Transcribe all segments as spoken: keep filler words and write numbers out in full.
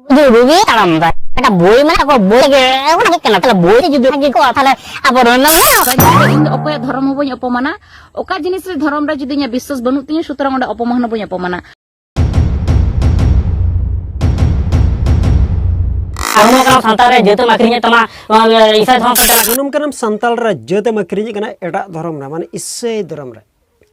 ᱡᱩᱫᱤ ᱵᱩᱜᱤ ᱛᱟᱲᱟᱢ ᱫᱟ᱾ ᱮᱴᱟᱜ ᱵᱳᱭ ᱢᱮᱱᱟᱜ ᱠᱚ, ᱵᱳᱭ ᱜᱮ ᱚᱱᱟ ᱦᱩᱭᱩᱜ ᱠᱟᱱᱟ᱾ ᱛᱟᱦᱞᱮ ᱵᱳᱭ ᱡᱩᱫᱤ ᱵᱷᱟᱜᱮ ᱠᱚᱜᱼᱟ, ᱛᱟᱦᱞᱮ ᱟᱵᱚ ᱨᱮᱱ ᱫᱚ ᱢᱮᱱᱟᱜ ᱠᱚᱣᱟ᱾ ᱤᱧ ᱫᱚ ᱚᱠᱚᱭᱟᱜ ᱫᱷᱚᱨᱚᱢ ᱦᱚᱸ ᱵᱟᱹᱧ ᱚᱯᱚᱢᱟᱱᱟ᱾ ᱚᱠᱟ ᱡᱤᱱᱤᱥ ᱨᱮ ᱫᱷᱚᱨᱚᱢ ᱨᱮ ᱡᱩᱫᱤ ᱤᱧᱟᱹᱜ ᱵᱤᱥᱥᱟᱹᱥ ᱵᱟᱹᱱᱩᱜ ᱛᱤᱧᱟᱹ, ᱥᱩᱛᱚᱨᱟᱝ ᱚᱸᱰᱮ ᱚᱯᱚᱢᱟᱱ ᱦᱚᱸ ᱵᱟᱹᱧ ᱚᱯᱚᱢᱟᱱᱟ᱾ ᱟᱨ ᱱᱚᱣᱟ ᱠᱟᱱᱟ ᱥᱟᱱᱛᱟᱲ ᱨᱮ ᱡᱟᱹᱛ ᱮᱢ ᱟᱹᱠᱷᱨᱤᱧᱮᱫ ᱛᱟᱢᱟ, ᱱᱚᱣᱟ ᱤᱥᱟᱹᱭ ᱫᱷᱚᱨᱚᱢ ᱥᱟᱱᱛᱟᱲ᱾ ᱡᱟᱱᱟᱢ ᱠᱟᱱᱟᱢ ᱥᱟᱱᱛᱟᱲ ᱨᱮ, ᱡᱟᱹᱛ ᱮᱢ ᱟᱹᱠᱷᱨᱤᱧᱮᱫ ᱠᱟᱱᱟ ᱮᱴᱟᱜ ᱫᱷᱚᱨᱚᱢ ᱨᱮ, ᱢᱟᱱᱮ ᱤᱥᱟᱹᱭ ᱫᱷᱚᱨᱚᱢ ᱨᱮ᱾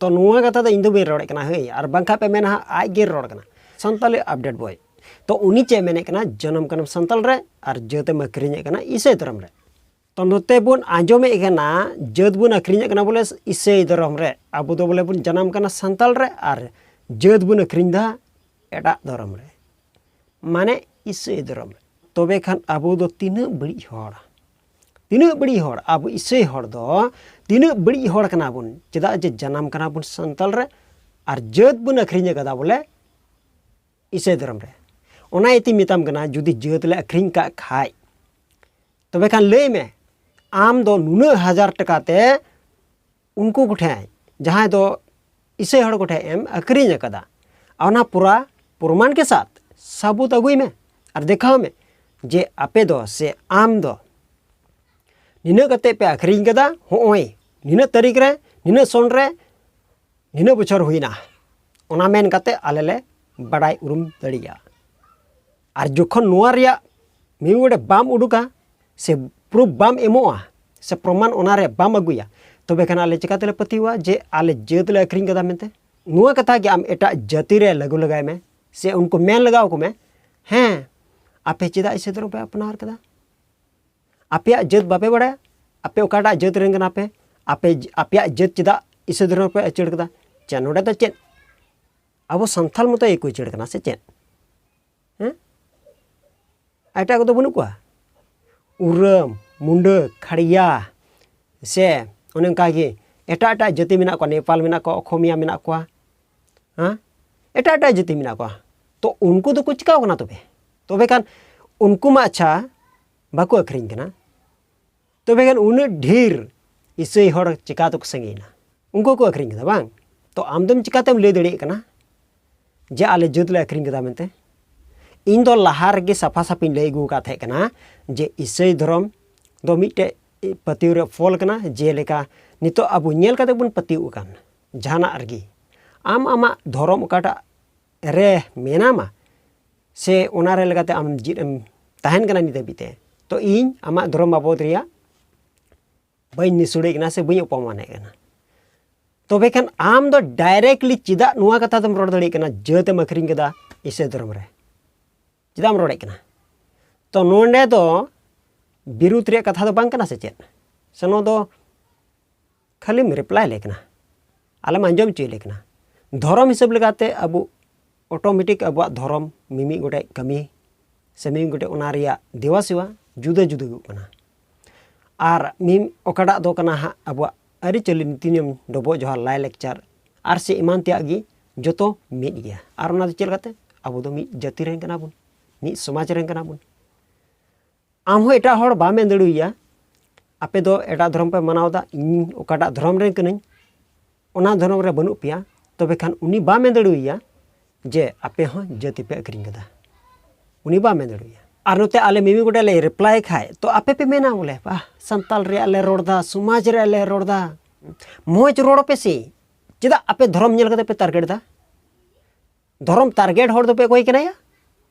ᱛᱚ ᱱᱚᱣᱟ ᱠᱟᱛᱷᱟ ᱫᱚ ᱤᱧ ᱫᱚ ᱵᱟᱹᱧ ᱨᱚᱲᱮᱫ ᱠᱟᱱᱟ, ᱦᱟᱹᱭ, ᱟᱨ ᱵᱟᱝᱠᱷᱟᱱ ᱯᱮ ᱢᱮᱱᱟ ᱦᱟᱸᱜ ᱟᱡ ᱜᱮ ᱨᱚᱲ ᱠᱟᱱᱟ, ᱥᱟᱱᱛᱟᱲᱤ ᱟᱯᱰᱮᱴ ᱵᱚᱭ᱾ ᱛᱚ ᱩᱱᱤ ᱪᱮᱫ ᱮ ᱢᱮᱱᱮᱫ ᱠᱟᱱᱟ, ᱡᱟᱱᱟᱢ ᱠᱟᱱᱟᱢ ᱥᱟᱱᱛᱟᱲ ᱨᱮ ᱟᱨ ᱡᱟᱹᱛ ᱮᱢ ᱟᱹᱠᱷᱨᱤᱧᱮᱫ ᱠᱟᱱᱟ ᱤᱥᱟᱹᱭ ᱫᱷᱚᱨᱚᱢ ᱨᱮ᱾ ᱛᱚ ᱱᱚᱛᱮ ᱵᱚᱱ ᱟᱸᱡᱚᱢᱮᱫ ᱠᱟᱱᱟ, ᱡᱟᱹᱛ ᱵᱚᱱ ᱟᱹᱠᱷᱨᱤᱧᱮᱫ ᱠᱟᱱᱟ ᱵᱚᱞᱮ ᱤᱥᱟᱹᱭ ᱫᱷᱚᱨᱚᱢ ᱨᱮ, ᱟᱵᱚ ᱫᱚ ᱵᱚᱞᱮ ᱵᱚᱱ ᱡᱟᱱᱟᱢ ᱠᱟᱱᱟ ᱥᱟᱱᱛᱟᱲ ᱨᱮ ᱟᱨ ᱡᱟᱹᱛ ᱵᱚᱱ ᱟᱹᱠᱷᱨᱤᱧ ᱮᱫᱟ ᱮᱴᱟᱜ ᱫᱷᱚᱨᱚᱢ ᱨᱮ, ᱢᱟᱱᱮ ᱤᱥᱟᱹᱭ ᱫᱷᱚᱨᱚᱢ ᱨᱮ᱾ ᱛᱚᱵᱮ ᱠᱷᱟᱱ ᱟᱵᱚ ᱫᱚ ᱛᱤᱱᱟᱹᱜ ᱵᱟᱹᱲᱤᱡ ᱦᱚᱲ, ᱛᱤᱱᱟᱹᱜ ᱵᱟᱹᱲᱤᱡ ᱦᱚᱲ, ᱟᱵᱚ ᱤᱥᱟᱹᱭ ᱦᱚᱲ ᱫᱚ ᱛᱤᱱᱟᱹᱜ ᱵᱟᱹᱲᱤᱡ ᱦᱚᱲ ᱠᱟᱱᱟ ᱵᱚᱱ, ᱪᱮᱫᱟᱜ ᱡᱮ ᱡᱟᱱᱟᱢ ᱠᱟᱱᱟ ᱵᱚᱱ ᱥᱟᱱᱛᱟᱲ ᱨᱮ ᱟᱨ ᱡᱟᱹᱛ ᱵᱚᱱ ᱟᱹᱠᱷᱨᱤᱧ ᱟᱠᱟᱫᱟ ᱵᱚᱞᱮ ᱤᱥᱟᱹᱭ ᱫᱷᱚᱨᱚᱢ ᱨᱮ᱾ ᱚᱱᱟ ᱤᱭᱟᱹᱛᱮᱧ ᱢᱮᱛᱟᱢ ᱠᱟᱱᱟ, ᱡᱩᱫᱤ ᱡᱟᱹᱛ ᱞᱮ ᱟᱹᱠᱷᱨᱤᱧ ᱠᱟᱜ ᱠᱷᱟᱡ, ᱛᱚᱵᱮ ᱠᱷᱟᱱ ᱞᱟᱹᱭ ᱢᱮ, ᱟᱢ ᱫᱚ ᱱᱩᱱᱟᱹᱜ ᱦᱟᱡᱟᱨ ᱴᱟᱠᱟ ᱛᱮ ᱩᱱᱠᱩ ᱠᱚᱴᱷᱮᱱ, ᱡᱟᱦᱟᱸᱭ ᱫᱚ ᱤᱥᱟᱹᱭ ᱦᱚᱲ ᱠᱚᱴᱷᱮᱱ ᱮᱢ ᱟᱹᱠᱷᱨᱤᱧ ᱟᱠᱟᱫᱟ, ᱚᱱᱟ ᱯᱩᱨᱟ ᱯᱨᱚᱢᱟᱱ ᱠᱮ ᱥᱟᱛ ᱥᱟᱵᱩᱛ ᱟᱹᱜᱩᱭ ᱢᱮ ᱟᱨ ᱫᱮᱠᱷᱟᱣ ᱢᱮ ᱡᱮ ᱟᱯᱮ ᱫᱚ ᱥᱮ ᱟᱢ ᱫᱚ ᱱᱤᱱᱟᱹᱜ ᱠᱟᱛᱮ ᱯᱮ ᱟᱹᱠᱷᱨᱤᱧ ᱠᱟᱫᱟ, ᱦᱚᱸᱜᱼᱚᱭ ᱱᱤᱱᱟᱹᱜ ᱛᱟᱹᱨᱤᱠᱷ ᱨᱮ, ᱱᱤᱱᱟᱹᱜ ᱥᱚᱱ ᱨᱮ, ᱱᱤᱱᱟᱹᱜ ᱵᱚᱪᱷᱚᱨ ᱦᱩᱭᱱᱟ, ᱚᱱᱟ ᱢᱮᱱ ᱠᱟᱛᱮ ᱟᱞᱮ ᱞᱮ ᱵᱟᱰᱟᱭ ᱩᱨᱩᱢ ᱫᱟᱲᱮᱭᱟᱜᱼᱟ᱾ ᱟᱨ ᱡᱚᱠᱷᱚᱱ ᱱᱚᱣᱟ ᱨᱮᱭᱟᱜ ᱢᱤᱫ ᱜᱚᱴᱮᱡ ᱵᱟᱢ ᱩᱰᱩᱠᱟ, ᱥᱮ ᱯᱨᱩᱯᱷ ᱵᱟᱢ ᱮᱢᱚᱜᱼᱟ, ᱥᱮ ᱯᱨᱚᱢᱟᱱ ᱚᱱᱟ ᱨᱮ ᱵᱟᱢ ᱟᱹᱜᱩᱭᱟ, ᱛᱚᱵᱮ ᱠᱷᱟᱱ ᱟᱞᱮ ᱪᱤᱠᱟᱹ ᱛᱮᱞᱮ ᱯᱟᱹᱛᱭᱟᱹᱣᱟ ᱡᱮ ᱟᱞᱮ ᱡᱟᱹᱛ ᱞᱮ ᱟᱹᱠᱷᱨᱤᱧ ᱠᱟᱫᱟ ᱢᱮᱱᱛᱮ? ᱱᱚᱣᱟ ᱠᱟᱛᱷᱟ ᱜᱮ ᱟᱢ ᱮᱴᱟᱜ ᱡᱟᱹᱛᱤ ᱨᱮ ᱞᱟᱹᱜᱩ ᱞᱟᱜᱟᱭ ᱢᱮ, ᱥᱮ ᱩᱱᱠᱩ ᱢᱮᱱ ᱞᱟᱜᱟᱣ ᱠᱚ ᱢᱮ, ᱦᱮᱸ, ᱟᱯᱮ ᱪᱮᱫᱟᱜ ᱤᱥᱟᱹᱭ ᱫᱷᱚᱨᱚᱢ ᱯᱮ ᱟᱯᱱᱟᱨ ᱠᱟᱫᱟ? ᱟᱯᱮᱭᱟᱜ ᱡᱟᱹᱛ ᱵᱟᱯᱮ ᱵᱟᱲᱟᱭᱟ? ᱟᱯᱮ ᱚᱠᱟᱴᱟᱜ ᱡᱟᱹᱛ ᱨᱮᱱ ᱠᱟᱱᱟ ᱯᱮ? ᱟᱯᱮ, ᱟᱯᱮᱭᱟᱜ ᱡᱟᱹᱛ ᱪᱮᱫᱟᱜ ᱤᱥᱟᱹᱭ ᱫᱷᱚᱨᱚᱢ ᱯᱮ ᱟᱹᱪᱟᱹᱲ ᱠᱟᱫᱟ? ᱪᱮᱫ ᱱᱚᱰᱮ ᱫᱚ ᱪᱮᱫ ᱟᱵᱚ ᱥᱟᱱᱛᱟᱞ ᱢᱚᱛᱚ ᱜᱮᱠᱚ ᱟᱹᱪᱟᱹᱲ ᱠᱟᱱᱟ ᱥᱮ ᱪᱮᱫ? ᱦᱮᱸ? ᱮᱴᱟᱜ ᱠᱚᱫᱚ ᱵᱟᱹᱱᱩᱜ ᱠᱚᱣᱟ? ᱩᱨᱟᱹᱢ, ᱢᱩᱱᱰᱟᱹ, ᱠᱷᱟᱲᱭᱟ, ᱥᱮ ᱚᱱᱮ ᱚᱱᱠᱟ ᱜᱮ ᱮᱴᱟᱜ ᱮᱴᱟᱜ ᱡᱟᱹᱛᱤ ᱢᱮᱱᱟᱜ ᱠᱚᱣᱟ, ᱱᱮᱯᱟᱞ ᱢᱮᱱᱟᱜ ᱠᱚᱣᱟ, ᱚᱠᱷᱚᱢᱤᱭᱟ ᱢᱮᱱᱟᱜ ᱠᱚᱣᱟ, ᱦᱮᱸ, ᱮᱴᱟᱜ ᱮᱴᱟᱜ ᱡᱟᱹᱛᱤ ᱢᱮᱱᱟᱜ ᱠᱚᱣᱟ᱾ ᱛᱚ ᱩᱱᱠᱩ ᱫᱚᱠᱚ ᱪᱤᱠᱟᱹᱣ ᱠᱟᱱᱟ ᱛᱚᱵᱮ? ᱛᱚᱵᱮ ᱠᱷᱟᱱ ᱩᱱᱠᱩ ᱢᱟ ᱟᱪᱪᱷᱟ ᱵᱟᱠᱚ ᱟᱹᱠᱷᱨᱤᱧ ᱠᱟᱱᱟ, ᱛᱚᱵᱮ ᱠᱷᱟᱱ ᱩᱱᱟᱹᱜ ᱰᱷᱮᱨ ᱤᱥᱟᱹᱭ ᱦᱚᱲ ᱪᱤᱠᱟ ᱛᱮᱠᱚ ᱥᱟᱸᱜᱮᱭᱮᱱᱟ? ᱩᱱᱠᱩ ᱠᱚ ᱟᱹᱠᱷᱨᱤᱧ ᱠᱟᱫᱟ ᱵᱟᱝ? ᱛᱚ ᱟᱢ ᱫᱚᱢ ᱪᱤᱠᱟᱛᱮᱢ ᱞᱟᱹᱭ ᱫᱟᱲᱮᱭᱟᱜ ᱠᱟᱱᱟ ᱡᱮ ᱟᱞᱮ ᱡᱟᱹᱛ ᱞᱮ ᱟᱹᱠᱷᱨᱤᱧ ᱠᱟᱫᱟ ᱢᱮᱱᱛᱮ? ᱤᱧ ᱫᱚ ᱞᱟᱦᱟ ᱨᱮᱜᱮ ᱥᱟᱯᱷᱟ ᱥᱟᱹᱯᱷᱤᱧ ᱞᱟᱹᱭ ᱟᱹᱜᱩ ᱟᱠᱟᱫ ᱛᱟᱦᱮᱸ ᱠᱟᱱᱟ ᱡᱮ ᱤᱥᱟᱹᱭ ᱫᱷᱚᱨᱚᱢ ᱫᱚ ᱢᱤᱫᱴᱮᱡ ᱯᱟᱹᱛᱭᱟᱹᱣ ᱨᱮ ᱯᱷᱚᱞ ᱠᱟᱱᱟ᱾ ᱡᱮᱞᱮᱠᱟ ᱱᱤᱛᱚᱜ ᱟᱵᱚ ᱧᱮᱞ ᱠᱟᱛᱮ ᱵᱚᱱ ᱯᱟᱹᱛᱭᱟᱹᱣ ᱟᱠᱟᱱ ᱡᱟᱦᱟᱱᱟᱜ ᱨᱮᱜᱮ, ᱟᱢ ᱟᱢᱟᱜ ᱫᱷᱚᱨᱚᱢ ᱚᱠᱟᱴᱟᱜ ᱨᱮ ᱢᱮᱱᱟᱢᱟ ᱥᱮ ᱚᱱᱟ ᱨᱮ ᱞᱮᱠᱟᱛᱮ ᱟᱢ ᱡᱤᱫ ᱮᱢ ᱛᱟᱦᱮᱱ ᱠᱟᱱᱟ ᱱᱤᱛ ᱦᱟᱹᱵᱤᱡ ᱛᱮ, ᱛᱚ ᱤᱧ ᱟᱢᱟᱜ ᱫᱷᱚᱨᱚᱢ ᱵᱟᱵᱚᱫ ᱨᱮᱭᱟᱜ ᱵᱟᱹᱧ ᱱᱤᱥᱩᱲᱮᱫ ᱠᱟᱱᱟ ᱥᱮ ᱵᱟᱹᱧ ᱚᱯᱚᱢᱟᱱᱮᱫ ᱠᱟᱱᱟ᱾ ᱛᱚᱵᱮ ᱠᱷᱟᱱ ᱟᱢ ᱫᱚ directly ᱪᱮᱫᱟᱜ ᱱᱚᱣᱟ ᱠᱟᱛᱷᱟ ᱫᱚᱢ ᱨᱚᱲ ᱫᱟᱲᱮᱭᱟᱜ ᱠᱟᱱᱟ, ᱡᱟᱹᱛ ᱮᱢ ᱟᱹᱠᱷᱨᱤᱧ ᱠᱮᱫᱟ ᱤᱥᱟᱹᱭ ᱫᱷᱚᱨᱚᱢ ᱨᱮ? ᱪᱮᱫᱟᱜ ᱮᱢ ᱨᱚᱲᱮᱫ ᱠᱟᱱᱟ? ᱛᱚ ᱱᱚᱰᱮ ᱫᱚ ᱵᱤᱨᱩᱫᱷ ᱨᱮᱭᱟᱜ ᱠᱟᱛᱷᱟ ᱫᱚ ᱵᱟᱝ ᱠᱟᱱᱟ ᱥᱮ ᱪᱮᱫ? ᱥᱮ ᱱᱚᱣᱟ ᱫᱚ ᱠᱷᱟᱹᱞᱤᱢ reply ᱞᱮ ᱠᱟᱱᱟ, ᱟᱞᱮᱢ ᱟᱸᱡᱚᱢ ᱦᱚᱪᱚᱭ ᱞᱮ ᱠᱟᱱᱟ? ᱫᱷᱚᱨᱚᱢ ᱦᱤᱥᱟᱹᱵ ᱞᱮᱠᱟᱛᱮ ᱟᱵᱚ automatic ᱟᱵᱚᱣᱟᱜ ᱫᱷᱚᱨᱚᱢ ᱢᱤᱢᱤᱫ ᱜᱚᱴᱮᱡ ᱠᱟᱹᱢᱤ ᱥᱮ ᱢᱤᱢᱤᱫ ᱜᱚᱴᱮᱡ ᱚᱱᱟ ᱨᱮᱭᱟᱜ ᱫᱮᱣᱟ ᱥᱮᱣᱟ ᱡᱩᱫᱟᱹ ᱡᱩᱫᱟᱹ ᱦᱩᱭᱩᱜ ᱠᱟᱱᱟ᱾ ᱟᱨ ᱢᱤᱢ ᱚᱠᱟᱴᱟᱜ ᱫᱚ ᱠᱟᱱᱟ ᱦᱟᱸᱜ ᱟᱵᱚᱣᱟᱜ ᱟᱹᱨᱤᱪᱟᱹᱞᱤ ᱱᱤᱛᱤ ᱱᱤᱭᱚᱢ, ᱰᱚᱵᱚᱜ ᱡᱚᱦᱟᱨ, ᱞᱟᱭ ᱞᱟᱠᱪᱟᱨ ᱟᱨ ᱥᱮ ᱮᱢᱟᱱ ᱛᱮᱭᱟᱜ ᱜᱮ ᱡᱚᱛᱚ ᱢᱤᱫ ᱜᱮᱭᱟ᱾ ᱟᱨ ᱚᱱᱟ ᱫᱚ ᱪᱮᱫ ᱞᱮᱠᱟᱛᱮ? ᱟᱵᱚ ᱫᱚ ᱢᱤᱫ ᱡᱟᱹᱛᱤ ᱨᱮᱱ ᱠᱟᱱᱟ ᱵᱚᱱ, ᱢᱤᱫ ᱥᱚᱢᱟᱡᱽ ᱨᱮᱱ ᱠᱟᱱᱟ ᱵᱚᱱ᱾ ᱟᱢ ᱦᱚᱸ ᱮᱴᱟᱜ ᱦᱚᱲ ᱵᱟᱢ ᱢᱮᱱ ᱫᱟᱲᱮᱣᱟᱭᱟ, ᱟᱯᱮ ᱫᱚ ᱮᱴᱟᱜ ᱫᱷᱚᱨᱚᱢ ᱯᱮ ᱢᱟᱱᱟᱣ ᱮᱫᱟ, ᱤᱧ ᱚᱠᱟᱴᱟᱜ ᱫᱷᱚᱨᱚᱢ ᱨᱮᱱ ᱠᱟᱹᱱᱟᱹᱧ, ᱚᱱᱟ ᱫᱷᱚᱨᱚᱢ ᱨᱮ ᱵᱟᱹᱱᱩᱜ ᱯᱮᱭᱟ, ᱛᱚᱵᱮ ᱠᱷᱟᱱ ᱩᱱᱤ ᱵᱟᱢ ᱢᱮᱱ ᱫᱟᱲᱮᱣᱟᱭᱟ ᱡᱮ ᱟᱯᱮ ᱦᱚᱸ ᱡᱟᱹᱛᱤ ᱯᱮ ᱟᱹᱠᱷᱨᱤᱧ ᱠᱟᱫᱟ᱾ ᱩᱱᱤ ᱵᱟᱢ ᱢᱮᱱ ᱫᱟᱲᱮᱣᱟᱭᱟ᱾ ᱟᱨ ᱱᱚᱛᱮ ᱟᱞᱮ ᱢᱤᱢᱤ ᱜᱚᱴᱮᱡ ᱞᱮ reply ᱠᱷᱟᱡ, ᱛᱚ ᱟᱯᱮ ᱯᱮ ᱢᱮᱱᱟ ᱵᱚᱞᱮ, "ᱵᱟᱦ, ᱥᱟᱱᱛᱟᱞ ᱨᱮᱭᱟᱜ ᱞᱮ ᱨᱚᱲ ᱮᱫᱟ, ᱥᱚᱢᱟᱡᱽ ᱨᱮᱭᱟᱜ ᱞᱮ ᱨᱚᱲ ᱮᱫᱟ, ᱢᱚᱡᱽ ᱨᱚᱲ ᱯᱮ ᱥᱮ, ᱪᱮᱫᱟᱜ ᱟᱯᱮ ᱫᱷᱚᱨᱚᱢ ᱧᱮᱞ ᱠᱟᱛᱮ ᱯᱮ target ᱮᱫᱟ?" ᱫᱷᱚᱨᱚᱢ target ᱦᱚᱲ ᱫᱚᱯᱮ ᱚᱠᱚᱭ ᱠᱟᱱᱟᱭᱟ?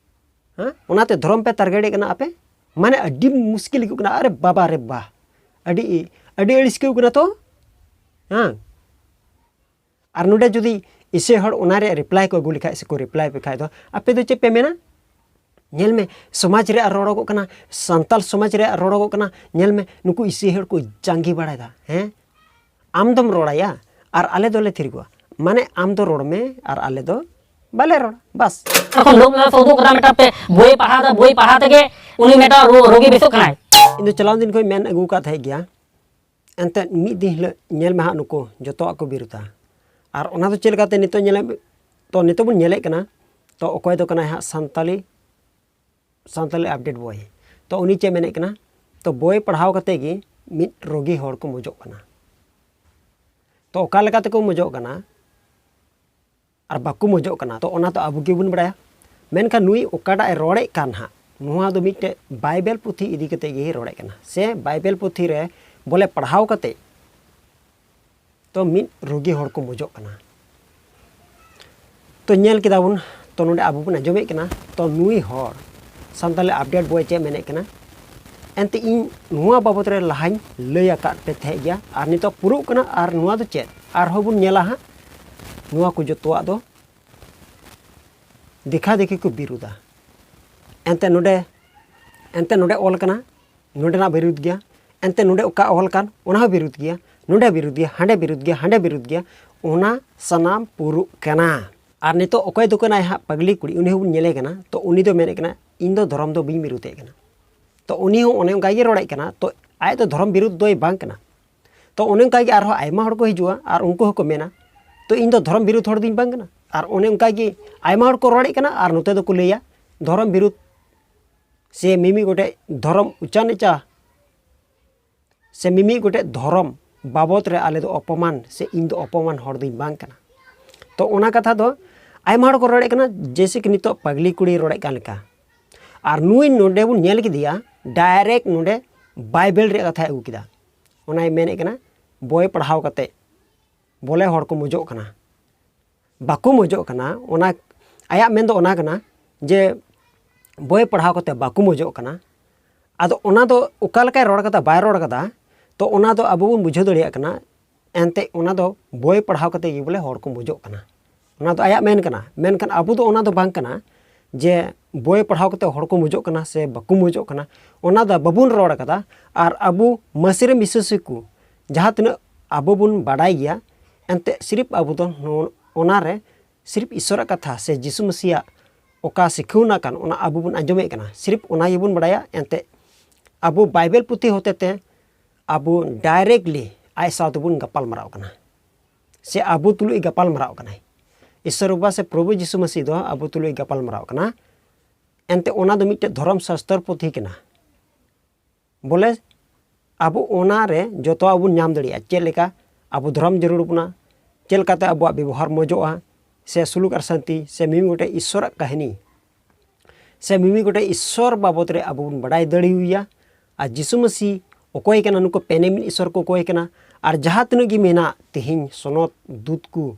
ᱦᱮᱸ, ᱚᱱᱟᱛᱮ ᱫᱷᱚᱨᱚᱢ ᱯᱮ target ᱮᱫ ᱠᱟᱱᱟ ᱟᱯᱮ᱾ ᱢᱟᱱᱮ ᱟᱹᱰᱤ ᱢᱩᱥᱠᱤᱞ ᱟᱹᱭᱠᱟᱹᱜ ᱠᱟᱱᱟ᱾ ᱟᱨᱮ ᱵᱟᱵᱟ ᱨᱮ ᱵᱟ, ᱟᱹᱰᱤ ᱟᱹᱰᱤ ᱟᱹᱲᱤᱥ ᱟᱹᱭᱠᱟᱹᱜ ᱠᱟᱱᱟ ᱛᱚ᱾ ᱦᱮᱸ, ᱟᱨ ᱱᱚᱰᱮ ᱡᱩᱫᱤ ᱤᱥᱟᱹᱭ ᱦᱚᱲ ᱚᱱᱟ ᱨᱮᱭᱟᱜ reply ᱠᱚ ᱟᱹᱜᱩ ᱞᱮᱠᱷᱟᱡ ᱥᱮᱠᱚ reply ᱯᱮ ᱠᱷᱟᱡ ᱫᱚ, ᱟᱯᱮ ᱫᱚ ᱪᱮᱫ ᱯᱮ ᱢᱮᱱᱟ? ᱧᱮᱞ ᱢᱮ, ᱥᱚᱢᱟᱡᱽ ᱨᱮᱭᱟᱜ ᱨᱚᱲᱚᱜᱚᱜ ᱠᱟᱱᱟ, ᱥᱟᱱᱛᱟᱞ ᱥᱚᱢᱟᱡᱽ ᱨᱮᱭᱟᱜ ᱨᱚᱲᱚᱜᱚᱜ ᱠᱟᱱᱟ, ᱧᱮᱞ ᱢᱮ, ᱱᱩᱠᱩ ᱤᱥᱟᱹᱭ ᱦᱚᱲ ᱠᱚ ᱡᱟᱸᱜᱮ ᱵᱟᱲᱟᱭᱮᱫᱟ᱾ ᱦᱮᱸ, ᱟᱢ ᱫᱚᱢ ᱨᱚᱲᱟᱭᱟ ᱟᱨ ᱟᱞᱮ ᱫᱚᱞᱮ ᱛᱷᱤᱨ ᱠᱚᱜᱼᱟ᱾ ᱢᱟᱱᱮ ᱟᱢ ᱫᱚ ᱨᱚᱲ ᱢᱮ ᱟᱨ ᱟᱞᱮ ᱫᱚ ᱵᱟᱞᱮ ᱨᱚᱲᱟ, ᱵᱟᱥ᱾ ᱮᱠᱷᱚᱱ ᱞᱳᱠ ᱞᱟᱞᱟ ᱥᱮ ᱩᱫᱩᱜ ᱠᱟᱫᱟ ᱢᱤᱫᱴᱟᱝ ᱯᱮ ᱵᱳᱭ ᱯᱟᱲᱦᱟᱣ ᱫᱟ, ᱵᱳᱭ ᱯᱟᱲᱦᱟᱣ ᱛᱮᱜᱮ ᱩᱱᱤ ᱢᱤᱫᱴᱟᱝ ᱨᱳ-, ᱨᱳᱜᱤ ᱵᱮᱥᱚᱜ ᱠᱟᱱᱟᱭ᱾ ᱤᱧ ᱫᱚ ᱪᱟᱞᱟᱣ ᱫᱤᱱ ᱠᱷᱚᱱ ᱢᱮᱱ ᱟᱹᱜᱩ ᱟᱠᱟᱫ ᱛᱟᱦᱮᱸᱫ ᱜᱮᱭᱟ, ᱮᱱᱛᱮᱫ ᱢᱤᱫ ᱫᱤᱱ ᱦᱤᱞᱳᱜ ᱧᱮᱞ ᱢᱮ ᱦᱟᱸᱜ ᱱᱩᱠᱩ ᱡᱚᱛᱚᱣᱟᱜ ᱠᱚ ᱵᱤᱨᱩᱫᱷᱟ᱾ ᱟᱨ ᱚᱱᱟ ᱫᱚ ᱪᱮᱫ ᱞᱮᱠᱟᱛᱮ ᱱᱤᱛᱚᱜ ᱧᱮᱞᱮ, ᱛᱚ ᱱᱤᱛᱚᱜ ᱵᱚᱱ ᱧᱮᱞᱮᱫ ᱠᱟᱱᱟ, ᱛᱚ ᱚᱠᱚᱭ ᱫᱚ ᱠᱟᱱᱟᱭ ᱦᱟᱸᱜ ᱥᱟᱱᱛᱟᱞᱤ, ᱥᱟᱱᱛᱟᱞᱤ update ᱵᱳᱭ᱾ ᱛᱚ ᱩᱱᱤ ᱪᱮᱫ ᱢᱮᱱᱮᱫ ᱠᱟᱱᱟ? ᱛᱚ ᱵᱳᱭ ᱯᱟᱲᱦᱟᱣ ᱠᱟᱛᱮ ᱜᱮ ᱢᱤᱫ ᱨᱳᱜᱤ ᱦᱚᱲ ᱠᱚ ᱢᱚᱡᱚᱜ ᱠᱟᱱᱟ᱾ ᱛᱚ ᱚᱠᱟ ᱞᱮᱠᱟ ᱛᱮᱠᱚ ᱢᱚᱡᱚᱜ ᱠᱟᱱᱟ ᱟᱨ ᱵᱟᱠᱚ ᱢᱚᱡᱚᱜ ᱠᱟᱱᱟ, ᱛᱚ ᱚᱱᱟ ᱫᱚ ᱟᱵᱚ ᱜᱮᱵᱚᱱ ᱵᱟᱲᱟᱭᱟ᱾ ᱢᱮᱱᱠᱷᱟᱱ ᱱᱩᱭ ᱚᱠᱟᱴᱟᱜ ᱮ ᱨᱚᱲᱮᱫ ᱠᱟᱱ ᱦᱟᱸᱜ, ᱱᱚᱣᱟ ᱫᱚ ᱢᱤᱫᱴᱮᱡ ᱵᱟᱭᱵᱮᱞ ᱯᱩᱛᱷᱤ ᱤᱫᱤ ᱠᱟᱛᱮ ᱜᱮ ᱨᱚᱲᱮᱫ ᱠᱟᱱᱟ, ᱥᱮ ᱵᱟᱭᱵᱮᱞ ᱯᱩᱛᱷᱤ ᱨᱮ ᱵᱚᱞᱮ ᱯᱟᱲᱦᱟᱣ ᱠᱟᱛᱮ ᱛᱚ ᱢᱤᱫ ᱨᱩᱜᱤ ᱦᱚᱲ ᱠᱚ ᱢᱚᱡᱚᱜ ᱠᱟᱱᱟ᱾ ᱛᱚ ᱧᱮᱞ ᱠᱮᱫᱟ ᱵᱚᱱ, ᱛᱚ ᱱᱚᱰᱮ ᱟᱵᱚ ᱵᱚᱱ ᱟᱸᱡᱚᱢᱮᱫ ᱠᱟᱱᱟ, ᱛᱚ ᱱᱩᱭ ᱦᱚᱲ ᱥᱟᱱᱛᱟᱞᱤ ᱟᱯᱰᱮᱴ ᱵᱚᱭ ᱪᱮᱫ ᱢᱮᱱᱮᱫ ᱠᱟᱱᱟ? ᱮᱱᱛᱮ ᱤᱧ ᱱᱚᱣᱟ ᱵᱟᱵᱚᱛ ᱨᱮ ᱞᱟᱦᱟᱧ ᱞᱟᱹᱭ ᱟᱠᱟᱫ ᱯᱮ ᱛᱟᱦᱮᱸᱫ ᱜᱮᱭᱟ, ᱟᱨ ᱱᱤᱛᱚᱜ ᱯᱩᱨᱟᱹᱜ ᱠᱟᱱᱟ᱾ ᱟᱨ ᱱᱚᱣᱟ ᱫᱚ ᱪᱮᱫ? ᱟᱨᱦᱚᱸ ᱵᱚᱱ ᱧᱮᱞᱟ ᱦᱟᱸᱜ, ᱱᱚᱣᱟ ᱠᱚ ᱡᱚᱛᱚᱣᱟᱜ ᱫᱚ ᱫᱮᱠᱷᱟ ᱫᱮᱠᱷᱤ ᱠᱚ ᱵᱤᱨᱩᱫᱟ᱾ ᱮᱱᱛᱮ ᱱᱚᱰᱮ, ᱮᱱᱛᱮ ᱱᱚᱰᱮ ᱚᱞ ᱠᱟᱱᱟ, ᱱᱚᱰᱮᱱᱟᱜ ᱵᱤᱨᱩᱫ ᱜᱮᱭᱟ᱾ ᱮᱱᱛᱮ ᱱᱚᱰᱮ ᱚᱠᱟ ᱚᱞ ᱠᱟᱱ, ᱚᱱᱟ ᱦᱚᱸ ᱵᱤᱨᱩᱫ ᱜᱮᱭᱟ᱾ ᱱᱚᱰᱮ ᱵᱤᱨᱩᱫ ᱜᱮᱭᱟ, ᱦᱟᱸᱰᱮ ᱵᱤᱨᱩᱫ ᱜᱮᱭᱟ, ᱦᱟᱸᱰᱮ ᱵᱤᱨᱩᱫ ᱜᱮᱭᱟ᱾ ᱚᱱᱟ ᱥᱟᱱᱟᱢ ᱯᱩᱨᱩᱜ ᱠᱟᱱᱟ᱾ ᱟᱨ ᱱᱤᱛᱚᱜ ᱚᱠᱚᱭ ᱫᱚ ᱠᱟᱱᱟᱭ ᱦᱟᱸᱜ ᱯᱟᱜᱽᱞᱤ ᱠᱩᱲᱤ, ᱩᱱᱤ ᱦᱚᱸᱵᱚᱱ ᱧᱮᱞᱮ ᱠᱟᱱᱟ᱾ ᱛᱚ ᱩᱱᱤ ᱫᱚ ᱢᱮᱱᱮᱫ ᱠᱟᱱᱟ, "ᱤᱧ ᱫᱚ ᱫᱷᱚᱨᱚᱢ ᱫᱚ ᱵᱟᱹᱧ ᱵᱤᱨᱩᱫᱮᱫ ᱠᱟᱱᱟ᱾" ᱛᱚ ᱩᱱᱤ ᱦᱚᱸ ᱚᱱᱮ ᱚᱱᱠᱟ ᱜᱮ ᱨᱚᱲᱮᱫ ᱠᱟᱱᱟ᱾ ᱛᱚ ᱟᱡ ᱫᱚ ᱫᱷᱚᱨᱚᱢ ᱵᱤᱨᱩᱫ ᱫᱚᱭ ᱵᱟᱝ ᱠᱟᱱᱟ᱾ ᱛᱚ ᱚᱱᱮ ᱚᱱᱠᱟ ᱜᱮ ᱟᱨᱦᱚᱸ ᱟᱭᱢᱟ ᱦᱚᱲ ᱠᱚ ᱦᱤᱡᱩᱜᱼᱟ ᱟᱨ ᱩᱱᱠᱩ ᱦᱚᱸᱠᱚ ᱢᱮᱱᱟ, "ᱛᱚ ᱤᱧ ᱫᱚ ᱫᱷᱚᱨᱚᱢ ᱵᱤᱨᱩᱫ ᱦᱚᱲ ᱫᱚᱧ ᱵᱟᱝ ᱠᱟᱱᱟ?" ᱟᱨ ᱚᱱᱮ ᱚᱱᱠᱟ ᱜᱮ ᱟᱭᱢᱟ ᱦᱚᱲ ᱠᱚ ᱨᱚᱲᱮᱫ ᱠᱟᱱᱟ ᱟᱨ ᱱᱚᱛᱮ ᱫᱚᱠᱚ ᱞᱟᱹᱭᱟ, "ᱫᱷᱚᱨᱚᱢ ᱵᱤᱨᱩᱫ ᱥᱮ ᱢᱤᱢᱤᱫ ᱜᱚᱴᱮᱡ ᱫᱷᱚᱨᱚᱢ ᱩᱪᱟ ᱱᱤᱪᱟ ᱥᱮ ᱢᱤᱢᱤᱫ ᱜᱚᱴᱮᱡ ᱫᱷᱚᱨᱚᱢ ᱵᱟᱵᱚᱛ ᱨᱮ ᱟᱞᱮ ᱫᱚ ᱚᱯᱚᱢᱟᱱ ᱥᱮ ᱤᱧ ᱫᱚ ᱚᱯᱚᱢᱟᱱ ᱦᱚᱲ ᱫᱚᱧ ᱵᱟᱝ ᱠᱟᱱᱟ᱾" ᱛᱚ ᱚᱱᱟ ᱠᱟᱛᱷᱟ ᱫᱚ ᱟᱭᱢᱟ ᱦᱚᱲ ᱠᱚ ᱨᱚᱲᱮᱫ ᱠᱟᱱᱟ, ᱡᱮᱭᱥᱮ ᱠᱤ ᱱᱤᱛᱚᱜ ᱯᱟᱜᱽᱞᱤ ᱠᱩᱲᱤᱭ ᱨᱚᱲᱮᱫ ᱠᱟᱱ ᱞᱮᱠᱟ᱾ ᱟᱨ ᱱᱩᱭ ᱱᱚᱰᱮ ᱵᱚᱱ ᱧᱮᱞ ᱠᱮᱫᱮᱭᱟ, ᱰᱟᱭᱨᱮᱠᱴ ᱱᱚᱰᱮ ᱵᱟᱭᱵᱮᱞ ᱨᱮᱭᱟᱜ ᱠᱟᱛᱷᱟᱭ ᱟᱹᱜᱩ ᱠᱮᱫᱟ᱾ ᱚᱱᱟᱭ ᱢᱮᱱᱮᱫ ᱠᱟᱱᱟ, ᱵᱳᱭ ᱯᱟᱲᱦᱟᱣ ᱠᱟᱛᱮ ᱵᱚᱞᱮ ᱦᱚᱲ ᱠᱚ ᱢᱚᱡᱚᱜ ᱠᱟᱱᱟ, ᱵᱟᱠᱚ ᱢᱚᱡᱚᱜ ᱠᱟᱱᱟ᱾ ᱚᱱᱟ ᱟᱭᱟᱜ ᱢᱮᱱ ᱫᱚ ᱚᱱᱟ ᱠᱟᱱᱟ ᱡᱮ ᱵᱳᱭ ᱯᱟᱲᱦᱟᱣ ᱠᱟᱛᱮ ᱵᱟᱠᱚ ᱢᱚᱡᱚᱜ ᱠᱟᱱᱟ᱾ ᱟᱫᱚ ᱚᱱᱟ ᱫᱚ ᱚᱠᱟ ᱞᱮᱠᱟᱭ ᱨᱚᱲ ᱠᱟᱫᱟ, ᱵᱟᱭ ᱨᱚᱲ ᱠᱟᱫᱟ, ᱛᱚ ᱚᱱᱟ ᱫᱚ ᱟᱵᱚ ᱵᱚᱱ ᱵᱩᱡᱷᱟᱹᱣ ᱫᱟᱲᱮᱭᱟᱜ ᱠᱟᱱᱟ᱾ ᱮᱱᱛᱮᱫ ᱚᱱᱟ ᱫᱚ ᱵᱳᱭ ᱯᱟᱲᱦᱟᱣ ᱠᱟᱛᱮ ᱜᱮ ᱵᱚᱞᱮ ᱦᱚᱲ ᱠᱚ ᱢᱚᱡᱚᱜ ᱠᱟᱱᱟ, ᱚᱱᱟ ᱫᱚ ᱟᱭᱟᱜ ᱢᱮᱱ ᱠᱟᱱᱟ᱾ ᱢᱮᱱᱠᱷᱟᱱ ᱟᱵᱚ ᱫᱚ ᱚᱱᱟ ᱫᱚ ᱵᱟᱝ ᱠᱟᱱᱟ ᱡᱮ ᱵᱳᱭ ᱯᱟᱲᱦᱟᱣ ᱠᱟᱛᱮ ᱦᱚᱲ ᱠᱚ ᱢᱚᱡᱚᱜ ᱠᱟᱱᱟ ᱥᱮ ᱵᱟᱠᱚ ᱢᱚᱡᱚᱜ ᱠᱟᱱᱟ, ᱚᱱᱟ ᱫᱚ ᱵᱟᱵᱚᱱ ᱨᱚᱲ ᱠᱟᱫᱟ᱾ ᱟᱨ ᱟᱵᱚ ᱢᱟᱹᱥᱤ ᱨᱮ ᱵᱤᱥᱣᱟᱹᱥᱤ ᱠᱚ ᱡᱟᱦᱟᱸ ᱛᱤᱱᱟᱹᱜ ᱟᱵᱚ ᱵᱚᱱ ᱵᱟᱰᱟᱭ ᱜᱮᱭᱟ, ᱮᱱᱛᱮᱫ ᱥᱤᱨᱤᱯ ᱟᱵᱚ ᱫᱚ ᱱᱚ-, ᱚᱱᱟ ᱨᱮ ᱥᱤᱨᱤᱯ ᱤᱥᱚᱨᱟᱜ ᱠᱟᱛᱷᱟ ᱥᱮ ᱡᱤᱥᱩ ᱢᱟᱹᱥᱤᱭᱟᱜ ᱚᱠᱟ ᱥᱤᱠᱷᱟᱹᱣᱱᱟ ᱠᱟᱱ, ᱚᱱᱟ ᱟᱵᱚ ᱵᱚᱱ ᱟᱸᱡᱚᱢᱮᱫ ᱠᱟᱱᱟ, ᱥᱤᱨᱤᱯ ᱚᱱᱟ ᱜᱮᱵᱚᱱ ᱵᱟᱰᱟᱭᱟ᱾ ᱮᱱᱛᱮᱫ ᱟᱵᱚ ᱵᱟᱭᱵᱮᱞ ᱯᱩᱛᱷᱤ ᱦᱚᱛᱮ ᱛᱮ ᱟᱵᱚ ᱰᱟᱭᱨᱮᱠᱴᱞᱤ ᱟᱡ ᱥᱟᱶ ᱛᱮᱵᱚᱱ ᱜᱟᱯᱟᱞ ᱢᱟᱨᱟᱣ ᱠᱟᱱᱟ, ᱥᱮ ᱟᱵᱚ ᱛᱩᱞᱩᱡ ᱜᱟᱯᱟᱞ ᱢᱟᱨᱟᱣ ᱠᱟᱱᱟᱭ᱾ ᱤᱥᱥᱚᱨ ᱵᱟᱵᱟ ᱥᱮ ᱯᱨᱚᱵᱷᱩ ᱡᱤᱥᱩ ᱢᱟᱹᱥᱤ ᱫᱚ ᱟᱵᱚ ᱛᱩᱞᱩᱡ ᱜᱟᱯᱟᱞ ᱢᱟᱨᱟᱣ ᱠᱟᱱᱟ᱾ ᱮᱱᱛᱮ ᱚᱱᱟ ᱫᱚ ᱢᱤᱫᱴᱮᱡ ᱫᱷᱚᱨᱚᱢ ᱥᱟᱥᱛᱚᱨ ᱯᱩᱛᱷᱤ ᱠᱟᱱᱟ᱾ ᱵᱚᱞᱮ ᱟᱵᱚ ᱚᱱᱟ ᱨᱮ ᱡᱚᱛᱚᱣᱟᱜ ᱵᱚᱱ ᱧᱟᱢ ᱫᱟᱲᱮᱭᱟᱜᱼᱟ᱾ ᱪᱮᱫ ᱞᱮᱠᱟ ᱟᱵᱚ ᱫᱷᱚᱨᱚᱢ ᱡᱟᱹᱨᱩᱲ ᱵᱚᱱᱟ, ᱪᱮᱫ ᱞᱮᱠᱟᱛᱮ ᱟᱵᱚᱣᱟᱜ ᱵᱮᱵᱚᱦᱟᱨ ᱢᱚᱡᱚᱜᱼᱟ, ᱥᱮ ᱥᱩᱞᱩᱠ ᱟᱨ ᱥᱟᱱᱛᱤ, ᱥᱮ ᱢᱤᱢᱤᱫ ᱜᱚᱴᱮᱡ ᱤᱥᱥᱚᱨᱟᱜ ᱠᱟᱹᱦᱱᱤ, ᱥᱮ ᱢᱤᱢᱤᱫ ᱜᱚᱴᱮᱡ ᱤᱥᱥᱚᱨ ᱵᱟᱵᱚᱫ ᱨᱮ ᱟᱵᱚ ᱵᱚᱱ ᱵᱟᱰᱟᱭ ᱫᱟᱲᱮᱭᱟᱭᱟ᱾ ᱟᱨ ᱡᱤᱥᱩ ᱢᱟᱹᱥᱤ ᱚᱠᱚᱭ ᱠᱟᱱᱟ, ᱱᱩᱠᱩ ᱯᱮᱱᱮᱢᱤᱱ ᱤᱥᱥᱚᱨ ᱠᱚ ᱚᱠᱚᱭ ᱠᱟᱱᱟ, ᱟᱨ ᱡᱟᱦᱟᱸ ᱛᱤᱱᱟᱹᱜ ᱜᱮ ᱢᱮᱱᱟᱜ ᱛᱮᱦᱮᱧ ᱥᱚᱱᱚᱛ ᱫᱩᱛ ᱠᱚ,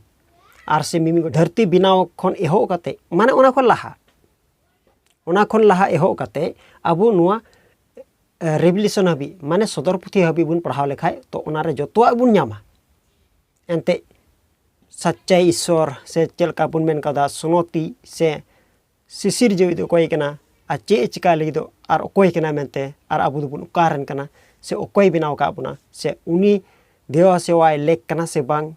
ᱟᱨ ᱥᱮ ᱢᱤᱢᱤᱫ ᱫᱷᱟᱹᱨᱛᱤ ᱵᱮᱱᱟᱣ ᱠᱷᱚᱱ ᱮᱦᱚᱵ ᱠᱟᱛᱮ, ᱢᱟᱱᱮ ᱚᱱᱟ ᱠᱷᱚᱱ ᱞᱟᱦᱟ, ᱚᱱᱟ ᱠᱷᱚᱱ ᱞᱟᱦᱟ ᱮᱦᱚᱵ ᱠᱟᱛᱮ ᱟᱵᱚ ᱱᱚᱣᱟ ᱨᱮᱵᱷᱤᱞᱮᱥᱚᱱ ᱦᱟᱹᱵᱤᱡ, ᱢᱟᱱᱮ ᱥᱚᱫᱚᱨ ᱯᱩᱛᱷᱤ ᱦᱟᱹᱵᱤᱡ ᱵᱚᱱ ᱯᱟᱲᱦᱟᱣ ᱞᱮᱠᱷᱟᱡ, ᱛᱚ ᱚᱱᱟᱨᱮ ᱡᱚᱛᱚᱣᱟᱜ ᱵᱚᱱ ᱧᱟᱢᱟ᱾ ᱮᱱᱛᱮᱫ ᱥᱟᱪᱪᱟᱭ ᱤᱥᱥᱚᱨ ᱥᱮ ᱪᱮᱫ ᱞᱮᱠᱟ ᱵᱚᱱ ᱢᱮᱱ ᱠᱟᱫᱟ, ᱥᱚᱱᱚᱛᱤ ᱥᱮ ᱥᱤᱥᱤᱨᱡᱟᱹᱣᱤᱡ ᱫᱚ ᱚᱠᱚᱭ ᱠᱟᱱᱟ, ᱟᱨ ᱪᱮᱫ ᱮ ᱪᱤᱠᱟ ᱞᱟᱹᱜᱤᱫᱚᱜ, ᱟᱨ ᱚᱠᱚᱭ ᱠᱟᱱᱟ ᱢᱮᱱᱛᱮ, ᱟᱨ ᱟᱵᱚ ᱫᱚᱵᱚᱱ ᱚᱠᱟ ᱨᱮᱱ ᱠᱟᱱᱟ, ᱥᱮ ᱚᱠᱚᱭ ᱵᱮᱱᱟᱣ ᱟᱠᱟᱫ ᱵᱚᱱᱟ, ᱥᱮ ᱩᱱᱤ ᱫᱮᱣᱟ ᱥᱮᱣᱟᱭ ᱞᱮᱠ ᱠᱟᱱᱟ ᱥᱮ ᱵᱟᱝ,